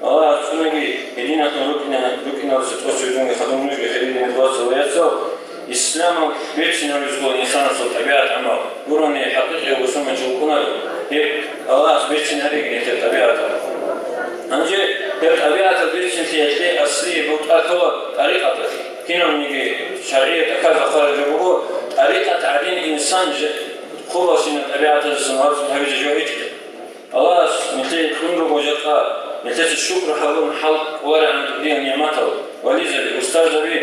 Аллагьас цониги гьединлъун рукӀина-, рукӀиналдаса тӀоцеве дунги хадуб нужги, хириял диналъул вацал ва яцал, исламалъ берцин гьавизе ккола инсанасул тӀабигӀат-гӀамал. Гурони хӀакъикъияв бусурманчи вукӀунаро, гьеб Аллагьас берцин гьареги гьеб тӀабигӀатал. Гьанже гьеб тӀабигӀатал берцинлъиялъе аслие бутӀа ккола тӀарикъаталъ. Кинабниги шаргӀияб тӀахьазда хъвараб жо буго, тӀарикъат гӀадин инсан ж-, хъубалщинаб тӀабигӀатаздасан вацӀцӀад гьавизе жо гьечӀила. Аллагьас нилъее кьун руго жакъа, нилъеца шукру гьабун хӀал кӀоларегӀан кӀудиял нигӀматал, вализаби, устарзаби.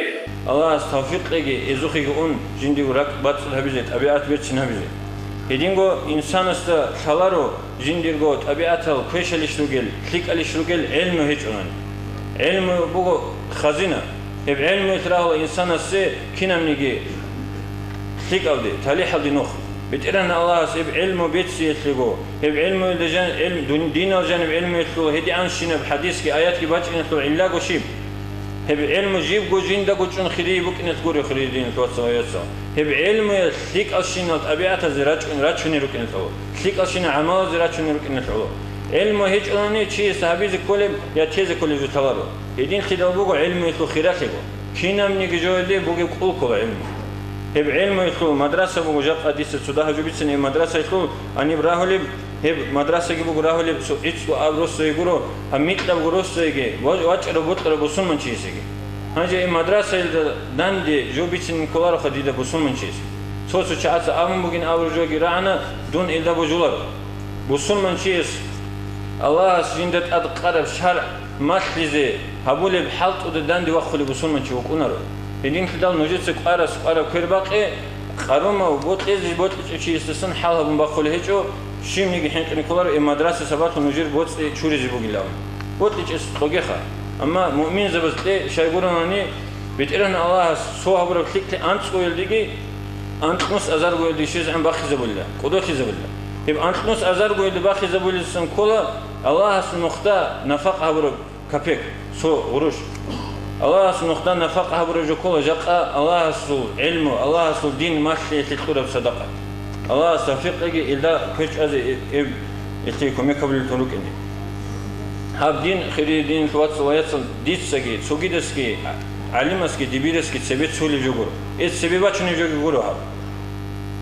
Аллагьас тавфикъ кьеги, эзухъеги ун, жиндиего ракӀ бацӀцӀад гьабизе, тӀабигӀат берцин гьабизе. Гьединго инсанасда лъаларо жиндирго тӀабигӀатал квешалищ ругел, лъикӀалищ ругел гӀелму гьечӀонани. ГӀелму буго хазина. Гьеб гӀелмуялъ рагьула инсанасе кинабниги лъикӀалде, талихӀалде нух. БетӀергьан Аллагьас гьеб гӀелму бецциялъего, гьеб гӀелмуялда жан-, гӀелм-, дун-, динал жаниб гӀелмуялъул гьедигӀанщинаб хӀадисги аятги бачӀиналъул гӀиллаго щиб? Гьеб гӀелму жибго жиндаго чӀун хирие букӀиналъ гуро, хириял диналъул вацал ва яцал. Гьеб гӀелмуялъ лъикӀалщинал тӀабигӀатазе рачӀун, рачунел рукӀиналъ гӀоло, лъикӀалщинал гӀамалазе рачунел рукӀиналъ гӀоло. ГӀилму гьечӀолани чияс гьабизе кколеб я тезе кколеб жо лъаларо. Гьединлъидал буго гӀилмуялъул хиралъиго. Кинабниги жоялде бугеб кӀул ккола гӀилму. Гьеб гӀилмуялъул мадраса буго жакъа дица цо дагьаб жо бицин, гьеб мадрасаялъул гьаниб рагьулеб, гьеб мадрасаги буго рагьулеб цо гӀицӀго аб росдае гуро, гьаб микьабго росдаеги ва-, вачӀарав бокьарав бусурманчиясеги. Гьанже гьеб мадрасаялда данде жо бицин кколароха дида бусурманчияс. Цо-цо чагӀаца абун бугин абураб жоги рагӀана, дун илда божуларо. Бусурманчияс Аллагьас жинда тӀад къараб шаргӀ малъизе гьабулеб хӀалтӀуда данде вахъулеб бусурманчи вукӀунаро. Гьединлъидал нужеца кӀварас кӀвараб квер бакъе, къарумав бокьизе бокьичӀев чиясдасан хӀал гьабун бахъулеб гьечӀо, щибниги хӀинкъине кколаро гьеб мадраса сабаблъун нужер боцӀи чуризе бугилан. БокьичӀес кьогеха. Амма муъминзабаз кье, щайгурелъул, БетӀергьан Аллагьас цо гьабураб лъикӀлъи анцӀгоялдеги, анкьнус азаргоялде щвезегӀан бахизабулила, кӀодолъизабулила. Гьеб анкьнус азаргоялде бахизабулелдасан ккола Аллагьасул нухда нафакъ гьабураб капек, цо гъурущ. Аллагьасул нухда нафакъ гьабураб жо ккола жакъа Аллагьасул гӀилму, Аллагьасул дин малъиялъе кьураб садакъа. Аллагьас тавфикъ кьеги илда квер чӀвазе, э-, э-, гьелъие кумек гьабулеллъун рукӀине. Гьаб дин, хириял динил вацал ва яцал, дицаги, цогидасги, гӀалимасги, дибирасги цебе цулеб жо гуро. Гьеб цебе бачунеб жоги гуро гьаб.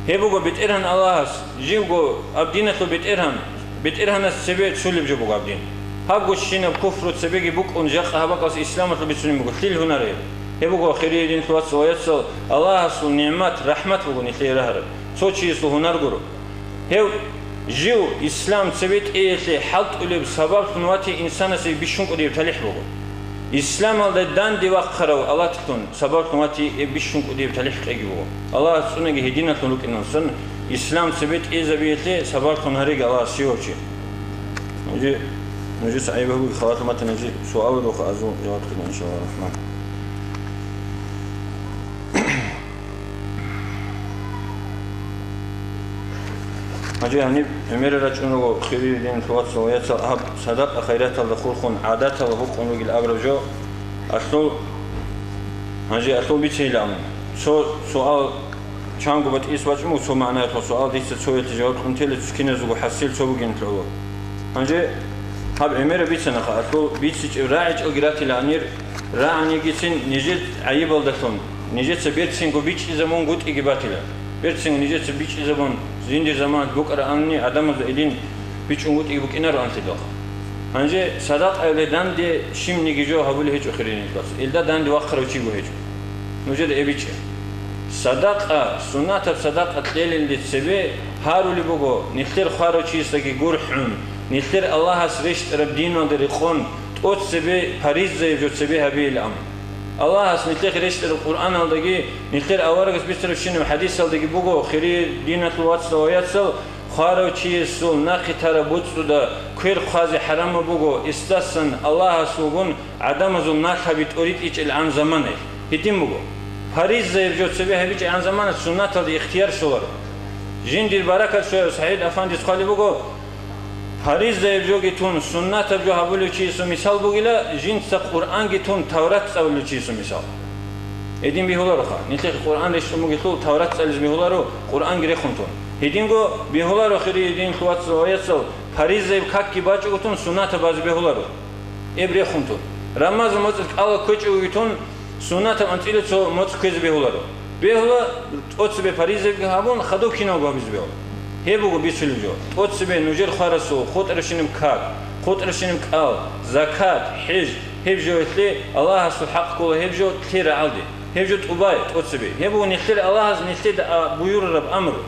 Гьеб буго БетӀергьан Аллагьас, живго гьаб диналъул БетӀергьан, БетӀергьанас цебе цулеб жо буго гьаб дин. Гьаб гущинаб куфру цебеги букӀун, жакъа гьаб бакӀалъ исламалъул бицунеб буго. Лъил гьунар гьеб? Гьеб буго, хириял динил вацал ва яцал, Аллагьасул нигӀмат, рахӀмат бугун гьелъие рагьараб. Цо чиясул гьунар гуро. Гьев жив ислам цебетӀеялъе хӀалтӀулеб сабаблъун ватин инсанасе бищун кӀудияб талихӀ буго. Исламалда данде вахъарав алатлъун сабаблъун ватин гьеб бищун кӀудияб талихӀ кьеги буго. Аллагьас цӀунаги гьединалъун рукӀиналдасан, ислам цебетӀезабиялъе сабаблъун гьареги Аллагьас щивав чи. Нуж-, нужеца гӀайиб гьабуги, халатаб матаназе суал гьабуха, азул жаваб кьела, иншаллагьу рахӀман. Гьанже гьаниб гӀемерал рачӀун руго, хириял динил вацал ва яцал, гьаб садакъа-хайраталда хурхун гӀадаталда букӀун ругел абураб жо, алъул, гьанже алъул бицейилан. Цо суал чанго батӀияб бачӀун буго, цо магӀнаялъул суал, дица цоялъе жаваб кьун тела, киназего хӀасил цо бугин лъугӀула. Гьанже гьаб гӀемераб бицанаха, алъул бицичӀеб рагӀичӀелги ратиланир, рагӀанигицин нижер гӀайибалдалъун. Нижеца берцинго бичӀчӀизабунгутӀиги батила. Берцинго нижеца бичӀчӀизабун, жиндир заманалъ букӀараанани гӀадамазда илин бичӀчӀунгутӀиги букӀинаро анлъидалха. Гьанже садакъаялде данде щибниги жо гьабулеб гьечӀо, хириял динил вацал. Илда данде вахъарав чиго гьечӀо. Нужеда эбичӀа. Садакъа, суннатаб садакъа кьелелде цебе гьарулеб буго, нилъер хварав чиясдаги гурхӀун, нилъер Аллагьас рещтӀараб диналда рекъон, тӀоцебе паризаяб жо цебе гьабейилан. Аллагьас нилъехъе рещтӀараб Къуръаналдаги, нилъер аварагас бицарабщинаб хӀадисалдаги буго, хириял динил вацал ва яцал, хварав чиясул нахъе тараб боцӀуда квер хъвазе хӀарамаб буго, гьесдасан Аллагьас вугун гӀадамазул налъаби тӀоритӀичӀелгӀан заманаялъ. Гьедин буго. Паризаяб жо цебе гьабичӀегӀан заманаялъ суннаталде ихтияр щоларо. Жиндир баракат щварав СагӀид Афандис хъвалеб буго, Паризаяб жоги тун, суннатаб жо гьабулев чиясул мисал бугила, жинца Къуръанги тун, Таврат цӀалулев чиясул мисал. Гьедин бегьулароха, нилъехъе Къуръан рещтӀун бугелъул, Таврат цӀализе бегьуларо, Къуръанги рехун тун. Гьединго бегьуларо, хириял динил вацал ва яцал, паризаяб какги бачӀого тун, суннатаб базе бегьуларо. Эб рехун тун. Рамазан моцӀалъ кӀалал ккечӀого тун, суннатаб анцӀила цо моцӀ кквезе бегьуларо. Бегьула, тӀоцебе паризаябги гьабун, хадуб киналго гьабизе бегьула. Гьеб буго бицулеб жо. ТӀоцебе нужер хварасул хутӀарабщинаб как, хутӀарабщинаб кӀал, закат, хӀеж, гьеб жоялъе Аллагьасул хӀакъ ккола, гьеб жо лъе рагӀалде. Гьеб жо тӀубай тӀоцебе. Гьеб буго нилъер Аллагьас нилъеда а-, буюрараб амру.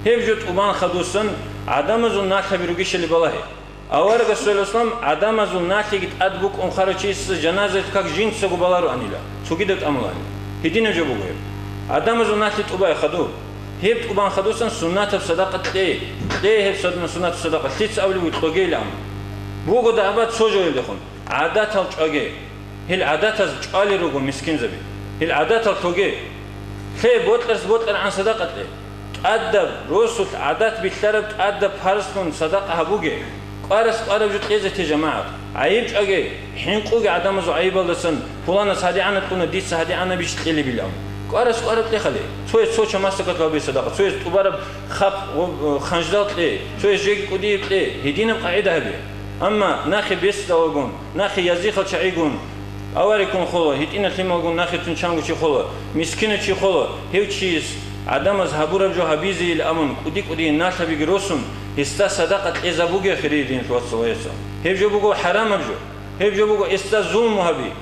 Гьеб жо тӀубан хадусан гӀадамазул налъаби ругищали балагье. Аварагас, саллаллагьу гӀалайгьи ва саллам, гӀадамазул налъиги тӀад букӀун хварав чиясда жаназаялъул как жинцаго балароанила, цогидаб тӀамулаанила. Гьединаб жо буго гьеб. ГӀадамазул налъи тӀубай хадур. Гьеб тӀубан хадусан суннатаб садакъа кье. Кье гьеб сад-, суннатаб садакъа. Лъица абулеб буго кьогейилан. Буго дагьба цо жоялдехун. ГӀадатал чӀваге. Гьел гӀадатаз чӀвалел руго мискинзаби. Гьел гӀадатал лъоге. Лъе бокьарас бокьаргӀан садакъа кье. ТӀадаб росулъ гӀадат билълъараб тӀадаб парзлъун садакъа гьабуге. КӀварас кӀвараб жо кьезе те, жамагӀат. ГӀайиб чӀваге, хӀинкъуге гӀадамазул гӀайибалдасан, пуланас гьадигӀанаб кьуна, дица гьадигӀанабищ кьелебилан. КӀварас кӀвараб кье хале. Цояс цо чамасдакалъ гьабе садакъа, цояс тӀубараб хап, ханждал кье, цояс жеги кӀудияб кье, гьединаб къагӀида гьабе. Амма нахъе бесдал вагун, нахъе язихъал чагӀигун, авариккун хола, гьитӀинал лъималгун нахицун чанго чи хола, мискинав чи хола, гьев чияс гӀадамаз гьабураб жо гьабизейил абун, кӀуди-кӀудияб налъабиги росун, гьесда садакъа кьезабуге, хириял динлъ вацал ва яцал. Гьеб жо буго хӀарамаб жо. Гьеб жо буго гьесда зулму гьаби.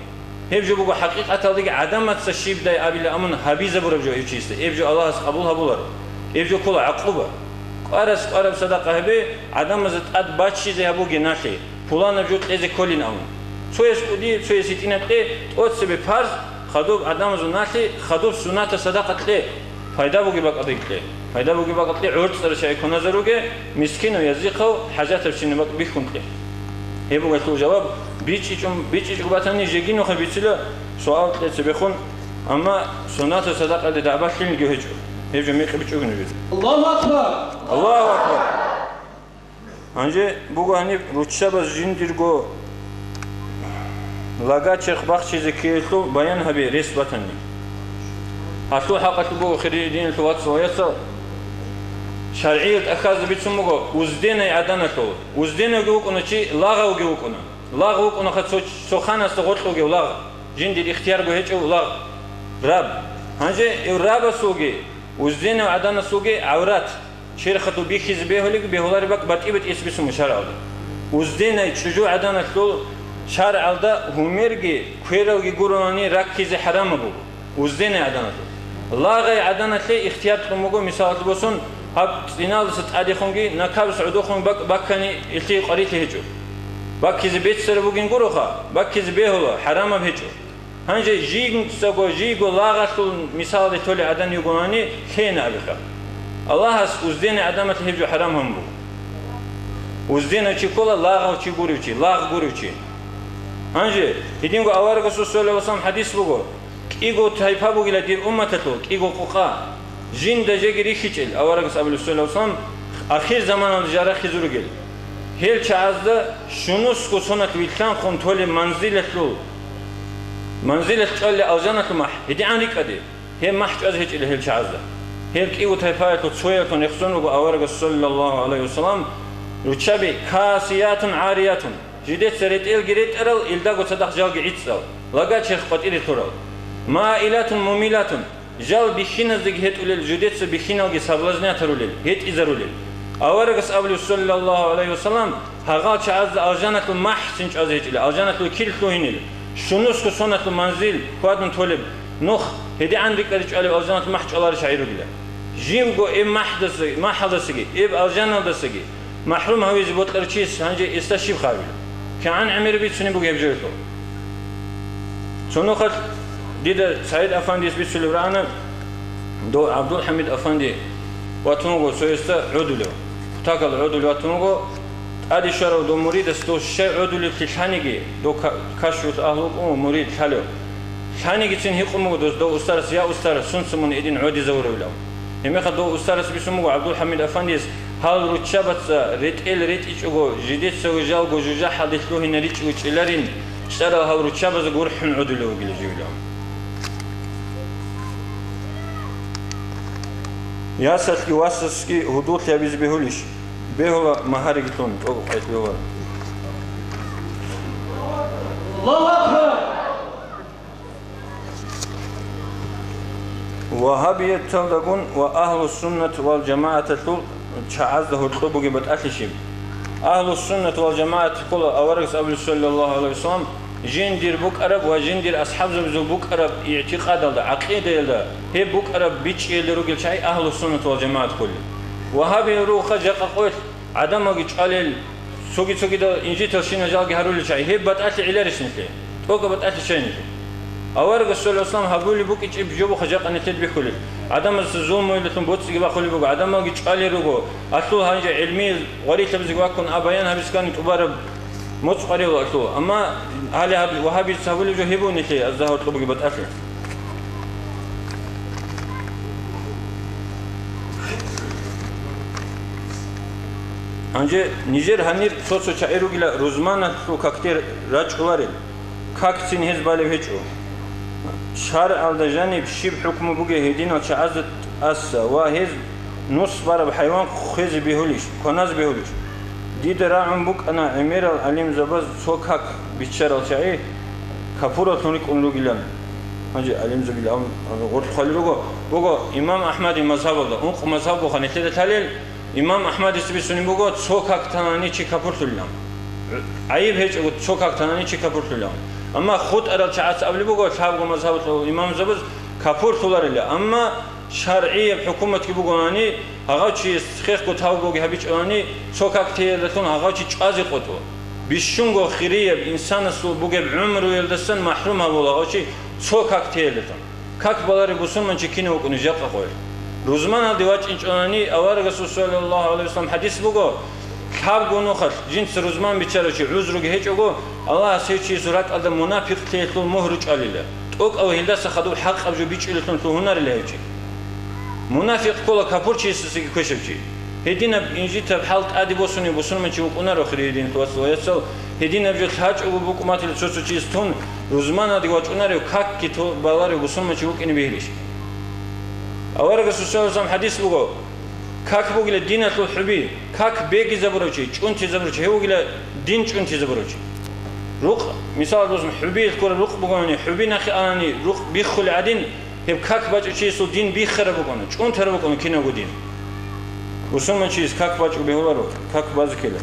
Гьеб жо буго хӀакъикъаталдаги гӀадамаца щибдай абила абун гьабизабураб жо гьев чиясда. Гьеб жо Аллагьас къабул гьабуларо. Гьеб жо ккола гӀакъуба. КӀварас кӀвараб садакъа гьабе, гӀадамазда тӀад баччизе гьабуге налъе. Пуланаб жо кьезе кколин абун. Цояс кӀуди, цояс гьитӀинаб кье, тӀоцебе парз, хадуб гӀадамазул налъи, хадуб суннатаб садакъа кье. Пайда бугеб бакӀалде кье. Пайда бугеб бакӀалде гӀорцӀарав чагӀи кваназаруге, мискинав, язихъав, хӀажатабщинаб бакӀ бихьун кье. Гьеб буго гьелъул жаваб, бичӀчӀичӀун, бичӀчӀичӀого батани, жеги нухъе бицила, суал кье цебехун, амма суннатаб садакъаялде дагӀба лъилниги гьечӀо. Гьеб жо мекъи бичӀчӀоги нужеда. Аллагьу акбар! Аллагьу акбар! Гьанже буго гьаниб руччабаз жиндирго лага черх бахчизе ккеялъул баян гьабе рес батани. Гьалъул хӀакъалъулъ буго, хириял диналъул вацал ва яцал, шаргӀиял тӀахьазда бицун буго узденай гӀаданалъул. Узденавги вукӀуна чи, лагъавги вукӀуна. Лагъ вукӀунаха цо, цо ханасда гъоркь вугев лагъ, жиндир ихтиярго гьечӀев лагъ, раб. Гьанже гьев рабасулги, узденав гӀаданасулги гӀаврат, черхалъул бихьизе бегьулеб, бегьулареб бакӀ батӀи-батӀияб бицун буго шаргӀалда. Узденай чӀужугӀаданалъул шаргӀалда гьумерги квералги гурони раккизе хӀарамаб буго, узденай гӀаданалъул. Лагъай гӀаданалъе ихтияр кьун буго, мисалалъе босун, гьаб цӀиналдаса тӀадехунги, накабас гӀодохун бак-, баккани илъие къварилъи гьечӀо. Баккизе беццараб бугин гуроха, баккизе бегьула, хӀарамаб гьечӀо. Гьанже жинцаго, жийго лагъалъул мисалалде толей гӀадан йигони, лъеян абиха. Аллагьас узденай гӀадамалъе гьеб жо хӀарам гьабун буго. Узденав чи ккола лагъав чи гурев чи, лагъ гурев чи. Гьанже гьединго аварагасул саллаллагьу гӀалайгьи ва саллам хӀадис буго: «КӀиго тайпа бугила дир умматалъул, кӀиго къукъа». Жинда жеги рихьичӀел, аварагас абулеб, саллаллагьу гӀалайгьи ва саллам, ахир заманалда жал рахизе ругел. Гьел чагӀазда щунусго соналъ вилълъанхъун толеб манзилалъул, манзилалъ чӀвалел алжаналъул махӀ, гьедигӀан рикӀкӀаде, гьеб махӀ чӀвазе гьечӀила гьел чагӀазда. Гьел кӀиго тайпаялъул цоялъун рехсон руго аварагас, саллаллагьу гӀалайгьи ва саллам, руччаби: «Касиятун гӀариятун». Жидеца ретӀелги ретӀарал, илдаго цадахъ жалги гӀицӀал, лага черх къватӀире лъурал. «Маилатун мумилатун», жал бихьиназдаги гьетӀулел, жидеца бихьиналги соблазнять гьарулел, гьетӀизарулел. Аварагас абулеб, саллаллагьу гӀалайгьи ва саллам, гьагъал чагӀазда алжаналъул махӀ цин чӀвазе гьечӀила, алжаналъул кир лъугьинел, щунусго соналъул манзил хьвадун толеб нух, гьедигӀан рикӀкӀаде чӀвалеб алжаналъул махӀ чӀваларел чагӀи ругила. Живго эб махӀдаса-, махӀалдасаги, эб алжаналдасаги махӀрум гьавизе бокьарав чияс гьанже гьесда щиб хабила? КигӀан гӀемер бицунеб буго гьеб жоялъул? Цо нухалъ дида СагӀид афандияс бицулеб рагӀана, дов ГӀабдулхӀамид афанди ватун вуго цоясда гӀодулев. Кутакалда гӀодулев ватун вуго, тӀаде щварав дов муридас дов щай гӀодулеблъи лъаниги, дов ка-, кашфуялъул агьлу вукӀун ва мурид лъалев. Лъанигицин гьикъун буго дос дов устарас: «Я устарас, сунца мун гьедин гӀодизавуревилан?» Гьебмехалъ дов устарас бицун буго ГӀабдулхӀамид афандияс: «Гьал руччабаца ретӀел ретӀичӀого, жидецаго жалго жужахӀалде лъугьинаричӀого чӀиларин, чӀарал гьал руччабазда гурхӀун гӀодулев вугила живилан». Ясалъги васасги гьудуллъи гьабизе бегьулищ? Бегьула, магьариги лъун, тӀокӀаб къайд бегьула. Аллагьу акбар! Вагьабияталдагун ва Агьлу-суннат вал-жамагӀаталъул чагӀазда гьоркьоб бугеб батӀалъи щиб? Агьлу-суннат вал-жамагӀат ккола аварагас абулеб, саллаллагьу гӀалайгьи ва саллам, жиндир букӀараб ва жиндир асхӀабзабазул букӀараб игӀтикъадалда, гӀакъидаялда, гьеб букӀараб бичӀчӀиялда ругел чагӀи Агьлу-суннат вал-жамагӀат кколел. Вагьабиял ругоха жакъа къоялъ, гӀадамалги чӀвалел, цоги-цогидал инжиталщина жалги гьарулел чагӀи, гьеб батӀалъи гӀеларищ нилъее? ТӀокӀаб батӀалъи щай нилъее? Аварагас, саллаллагьу гӀалайгьи ва саллам, гьабулеб букӀинчӀеб жо буха жакъа нилъеда бихьулел. ГӀадамаздаса зулмуялдалъун, боцӀиги бахулеб буго, гӀадамалги чӀвалел руго, алъул гьанже гӀелмиял гъварилъабазеги ваккун, а баян гьабизе ккани тӀубараб моцӀ къваригӀула алъул. Амма гьале гьаб-, вагьабияз гьабулеб жо гьеб буго нилъее азда гьоркьоб бугеб батӀалъи. Гьанже нижер гьанир цо-цо чагӀи ругила рузманалъул какде рачӀуларел, какцин гьез балев гьечӀо. ШаргӀалда жаниб щиб хӀукму бугеб гьединал чагӀазда тӀаса ва гьез нус бараб хӀайван хвезе бегьулищ, кваназе бегьулищ? Дида рагӀун букӀана гӀемерал гӀалимзабаз цо как биччарал чагӀи капураллъун рикӀкӀун ругилан. Гьанже гӀалимзабил гьаб гъорлъ хъвалел руго, буго имам Ахмадил мазгьабалда, ункъ мазгьаб буго нилъеда лъалел, имам Ахмадица бицунеб буго, цо как танани чи капурлъулилан. ГӀайиб гьечӀого, цо как танани чи капурлъулилан. Амма хутӀарал чагӀаца абулеб буго, лъабго мазгьабалъул имамзабаз капурлъуларила. Амма шаргӀияб хӀукуматги бугони, гьагъав чияс хехго тавбуги гьабичӀони, цо как теялдалъун гьагъав чи чӀвазе къотӀо. Бищунго хирияб инсанасул бугеб гӀумруялдасан махӀрум гьавула гьав чи цо как теялдалъун. Как баларев бусурманчи кинав вукӀунев жакъа къоялъ? Рузманалде вачӀинчӀони, аварагасул саллаллагьу гӀалайгьи вассалам хӀадис буго, лъабго нухалъ жинца рузман биччарав чи гӀузруги гьечӀого, Аллагьас гьев чиясул ракӀалда мунафикълъиялъул мугьру чӀвалила, тӀокӀав гьелдаса хадуб хӀакъаб жо бичӀчӀулелъун лъугьунарила гьев чи. Мунафикъ ккола капурчиясдасаги квешав чи. Гьединаб инжитаб хӀал тӀаде босунев бусурманчи вукӀунаро, хириял динлъул вацал ва яцал, гьединаб жо лъачӀого букӀун батила цо-цо чияс тун, рузманалде вачӀунарев, какги то-, баларев бусурманчи вукӀине бегьилищ? Аварагасул саллаллагьу гӀалайгьи вассалам хӀадис буго, как бугила диналъул хӀуби, как бегизабурав чи, чӀунтизабурав чи, гьев вугила дин чӀунтизабурав чи. Рукъ, мисал босун, хӀубиялъ ккураб рукъ бугони, хӀуби нахъе анани, рукъ биххулеб гӀадин, гьеб как бачӀев чиясул дин биххараб букӀана, чӀунтараб букӀана кинабго дин. Бусурманчияс как бачӀун бегьуларо, как базе ккела.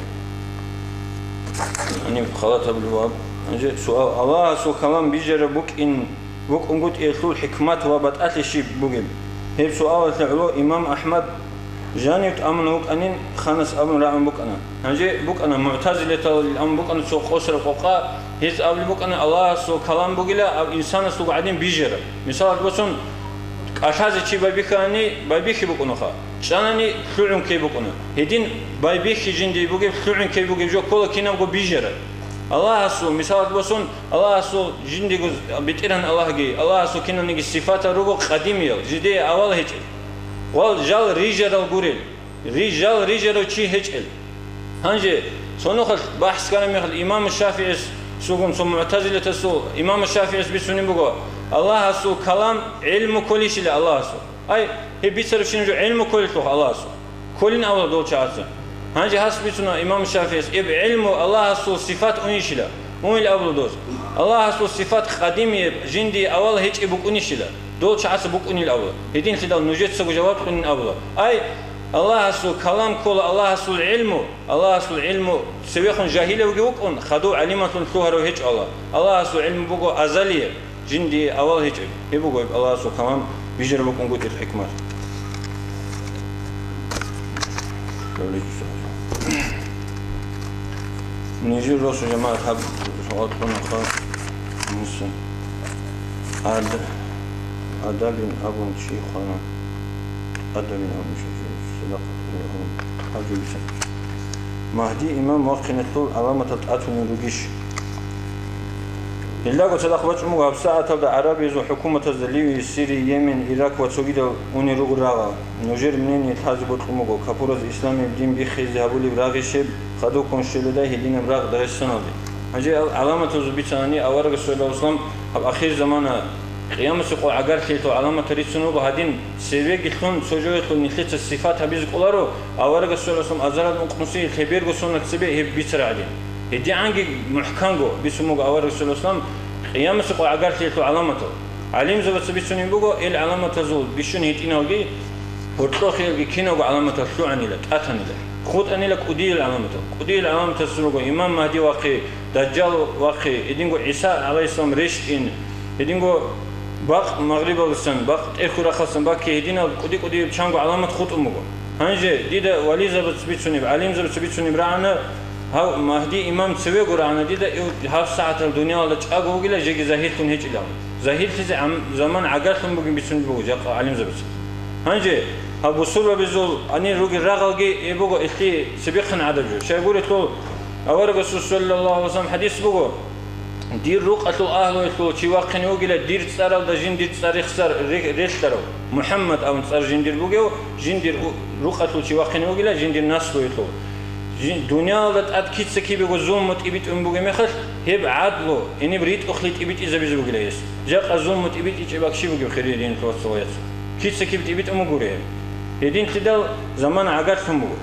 Гьаниб халат гьабулеб буго. Гьанже суал: Аллагьасул калам бижараб букӀин, букӀунгутӀиялъул хӀикмат ва батӀалъи щиб бугеб? Гьеб суалалъе гӀоло имам Ахмад жанив тӀамун вукӀанин, ханас абун рагӀун букӀана. Гьанже букӀана мугӀтазилатал, абун букӀана цо къосараб къокъа, гьез абулеб букӀана, Аллагьасул калам бугила, аб инсанасулго гӀадин бижараб. Мисал босун, кӀалъазе чи байбихьани, байбихьи букӀунаха, чӀанани лъугӀун ккей букӀуна. Гьедин байбихьи жиндие бугеб, лъугӀун ккей бугеб жо ккола кинабго бижараб. Аллагьасул, мисал босун, Аллагьасул жиндиего, БетӀергьан Аллагьги, Аллагьасул киналниги сифатал руго къадимиял, жидее авал гьечӀел. Гъвал жал рижарал гурел, рижал рижарав чи гьечӀел. Гьанже цо нухалъ бахӀс ккараб мехалъ имам ШафигӀис, сугун цо мугӀтазилатасул, имам ШафигӀис бицунеб буго, Аллагьасул калам гӀилму кколищила Аллагьасул. Ай, гьеб бицарабщинаб жо гӀилму кколелъулха Аллагьасул. Кколин абула дол чагӀаца. Гьанже гьас бицуна имам ШафигӀис, гьеб гӀилму Аллагьасул сифат унищила? Унил абула доз. Аллагьасул сифат къадимияб, жиндие авал гьечӀеб букӀунищила? Дол чагӀаца букӀунил абула. Гьединлъидал нужецаго жаваб кьунин абула. Ай, Аллагьасул калам ккола Аллагьасул гӀилму, Аллагьасул гӀилму цевехун жагьилавги вукӀун, хадув гӀалималъун лъугьарав гьечӀо Аллагь. Аллагьасул гӀилму буго азалияб, жиндие авал гьечӀеб. Гьеб буго гьеб Аллагьасул калам бижараб букӀунгутӀил хӀикмат. Нижер росу жамагӀат гьаб суал кьунаха. Ад-, Адабин абун чи хвана. Адабин абун чи, чи, садакъат абун. Гьаб жо биса. Магьди имам вахъиналъул гӀаламатал тӀатунел ругищ? Гьелдаго цадахъ бачӀун буго гьабсагӀаталда гӀарабиязул хӀукуматазда Ливия, Сирия, Йемен, Ирак ва цогидал унел руго рагъал. Нужер мнение лъазе бокьун буго, капураз исламияб дин биххизе гьабулеб рагъищеб, хадубккун щвеледай гьединаб рагъ Дагъистаналде. Гьанже ал гӀаламатазул бицани, аварагас, саллаллагьу гӀалайгьи вассалам, гьаб ахир замана, къиямасеб къо гӀагарлъиялъул гӀаламатал рицун руго гьадин, цевегилъун цо жоялъул нилъеца сифат гьабизе кӀоларо, аварагас, саллаллагьу гӀалайгьи вассалам, азарал ункънусиялъе берго соналъ цебе гьеб бицарагӀадин. ГьедигӀанги мухӀканго бицун буго аварагас, саллаллагьу гӀалайгьи вассалам, къиямасеб къо гӀагарлъиялъул гӀаламатал. ГӀалимзабаца бицунеб буго, ил гӀаламатазул бищун гьитӀиналги, гьоркьохиялги киналго гӀаламатал лъугӀанила, тӀатанила, хутӀанила кӀудиял гӀаламатал. КӀудиял гӀаламаталъун руго имам Магьди вахъи, Дажжал вахъи, гьединго ГӀиса гӀалайгьиссалам рещтӀин, гьединго бакъ магърибалдасан, бакъ тӀерхьул рахъалдасан бакки, гьединал кӀуди-кӀудияб чанго гӀаламат хутӀун буго. Гьанже дида вализабаца бицунеб, гӀалимзабаца бицунеб рагӀана, гьав Магьди имам цевего рагӀана дида, ил гьабсагӀатал дуниялалда чӀаго вугила, жеги загьирлъун гьечӀилан. Загьирлъизе гӀам-, заман гӀагарлъун бугин бицунеб буго жакъа гӀалимзабаца. Гьанже гьаб бусурбабазул гьанир ругел рагъалги гьеб буго илъи цебехъан гӀадаб жо. Щайгурелъул аварагасул, саллаллагьу гӀалайгьи вассалам, хӀадис буго, дир рукъалъул агьлуялъул чи вахъине вугила, дир цӀаралда жиндир цӀар рехсар ре-, релълъарав, МухӀаммад абун цӀар жиндир бугев, жиндир у-, рукъалъул чи вахъине вугила, жиндир наслуялъул. Жин-, дуниялалда тӀад кица-кибего зулму тӀибитӀун бугеб мехалъ, гьеб гӀадлу, гьениб ритӀухълъи тӀибитӀизабизе бугила гьес. Жакъа зулму тӀибитӀичӀеб бакӀ щиб бугеб, хириял динул вацал? Кица-киб тӀибитӀун бугури гьеб. Гьединлъидал замана гӀагарлъун буго.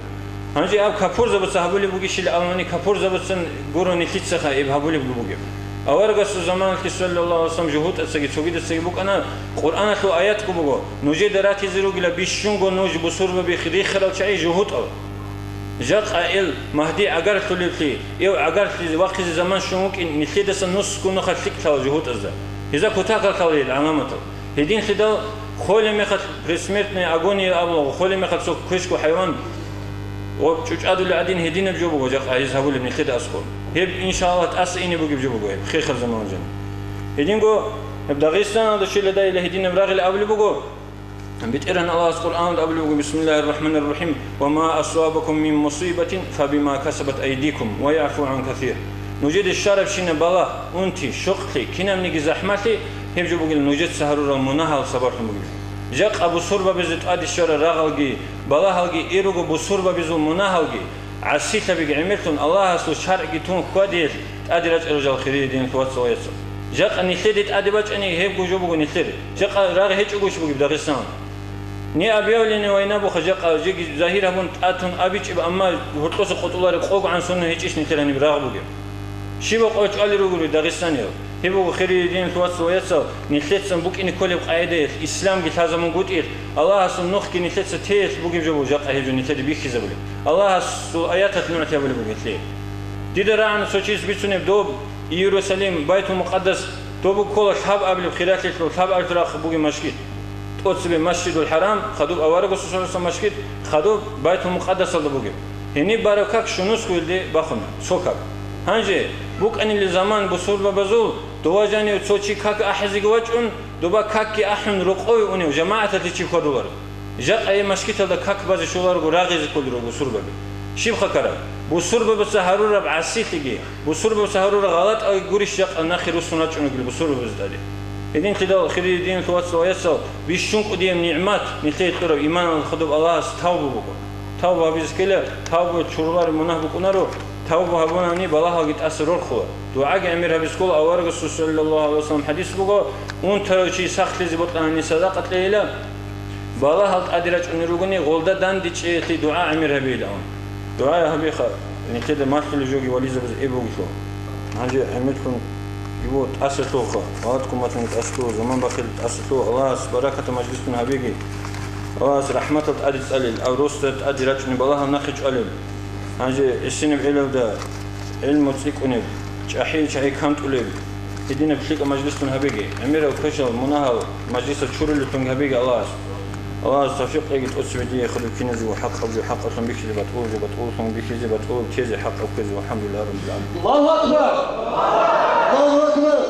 Гьанже аб капурзабаца гьабулеб бугищила абуни, капурзабацан гуро нилъицаха гьеб гьабулебги бугеб. Аварагасул заманалъе, саллаллагьу гӀалайгьи вассалам, жугьутӀацаги цогидацаги букӀана, Къуръаналъул аятго буго, нужеда ратизе ругила бищунго нуж бусурбаби рихарал чагӀи жугьутӀал. Жакъа ил Магьди гӀагарлъулевлъи, ив гӀагарлъизе вахъизе заман щун вукӀин, нилъедаса нусго нухалъ лъикӀлъала жугьутӀазда. Гьезда кутакалъала ил гӀаламатал. Гьединлъидал холеб мехалъ предсмертная агония абулаго, холеб мехалъ цо квешго хӀайван ва чӀучӀадулел гӀадин гьединаб жо буго жакъа гьез гьабулеб нилъеда аскӀоб. Гьеб, иншааллагь, тӀаса ине бугеб жо буго гьеб, хехал заманалъ жан. Гьединго гьеб Дагъистаналда щвеледайила гьединаб рагъил абулеб буго, БетӀергьан Аллагьас Къуръаналда абулеб буго, бисмиллагьир рахӀманир рахӀим, «Ва ма асабакум мин мусибатин, фабима касабат айдикум, ва яъфу гӀан касир». Нужеде щварабщинаб балагь, унти, щокълъи, кинабниги захӀмалъи, гьеб жо бугила нужеца гьарурал мунагьал сабаблъун бугила. Жакъа бусурбабазе тӀаде щварал рагъалги, балагьалги, и руго бусурбабазул мунагьалги, гӀасилъабиги гӀемерлъун Аллагьасул шаргӀги тун хьвадиялъ тӀаде рачӀарал жал, хириял динул вацал ва яцал. Жакъа нилъеде тӀаде бачӀани, гьебго жо буго нилъер. Жакъа рагъ гьечӀогойищ бугеб Дагъистан? Не объявленная война буха жакъа, жеги загьир гьабун тӀатун абичӀеб, амма гьоркьоса къотӀулареб къогӀан соно гьечӀищ нилъер гьаниб рагъ бугеб? Щибаб къо чӀвалел ругони дагъистаниял? Гьеб буго, хириял динул вацал ва яцал, нилъеца букӀине кколеб къагӀидаялъ, исламги лъазабун гутӀиялъ, Аллагьасул нухги нилъеца теялъ бугеб жо буго жакъа гьеб жо нилъеда бихьизабулеб. Аллагьасул аяталъ нугӀлъи гьабулеб бугелъе. Дида рагӀана цо чияс бицунеб доб Иерусалим, Байтул-Мукъаддас, доб ккола лъабабилеб хиралъилъул, лъабабилеб рахъ бугеб машгид. ТӀоцебе Масжидул-ХӀарам, хадуб аварагасул саллаллагьу гӀалайгьи вассалам машгид, хадуб Байтул-Мукъаддасалда бугеб. Гьениб бараб как щунусго илде бахуна, цо как. Гьанже, букӀанилеб заман бусурбабазул, дова жанив цо чи как ахӀизеги вачӀун, доба какги ахӀун рокъове унев жамагӀаталде чи хьвадуларо. Жакъа гьеб машгиталда как базе щоларого рагъизе кколел руго бусурбаби. Щиб хакараб? Бусурбабаца гьарураб гӀасилъиги, бусурбабаца гьарурал гъалатӀалги гурищ жакъа нахъе руссун рачӀунагил бусурбабазе тӀаде? Гьединлъидал, хириял динул вацал ва яцал, бищун кӀудияб нигӀмат нилъее кьураб иманалда хадуб Аллагьас тавба буго. Тавба гьабизе ккела, тавбуялъ чурулареб мунагь букӀунаро, тавба гьабунани балагьалги тӀаса рорхула. ДугӀаги гӀемер гьабизе ккола, аварагасул саллаллагьу гӀалайгьи вассалам хӀадис буго, унтарав чи сахлъизе бокьанани садакъа кьейила, балагьал тӀаде рачӀунел ругони, гъолда дандечӀеялъе дугӀа гӀемер гьабейилан. ДугӀа гьабиха, нилъеда малъулеб жоги вализабаз эбугелъул. Гьанже гӀемерлъун гьеб тӀаса лъугьа, гъалатӀ куматун тӀаса лъугьа, заман бахъин тӀаса лъугьа. Аллагьас баракатаб мажлисун гьабеги. Аллагьас рахӀматал тӀаде цӀалел, ав росда тӀаде рачӀунел балагьал нахъе чӀвалел. Гьанже гӀисинаб гӀелалда гӀилму цӀикӀкӀунеб, чӀахӀиял чагӀи кантӀулеб, гьединаб лъикӀаб мажлисун гьабеги, гӀемерал квешал мунагьал мажлисал чурулеллъун гьабеги Аллагьас. Аллагьас тавфикъ кьеги тӀоцебе дие хадуб киназего хӀакъаб жо хӀакъалъун бихьизе, батӀулаб жо батӀуллъун бихьизе, батӀулаб тезе хӀакъаб кквезе. ВалхӀамдулиллагьи раббил гӀаламин. Аллагьу акбар! Аллагьу акбар!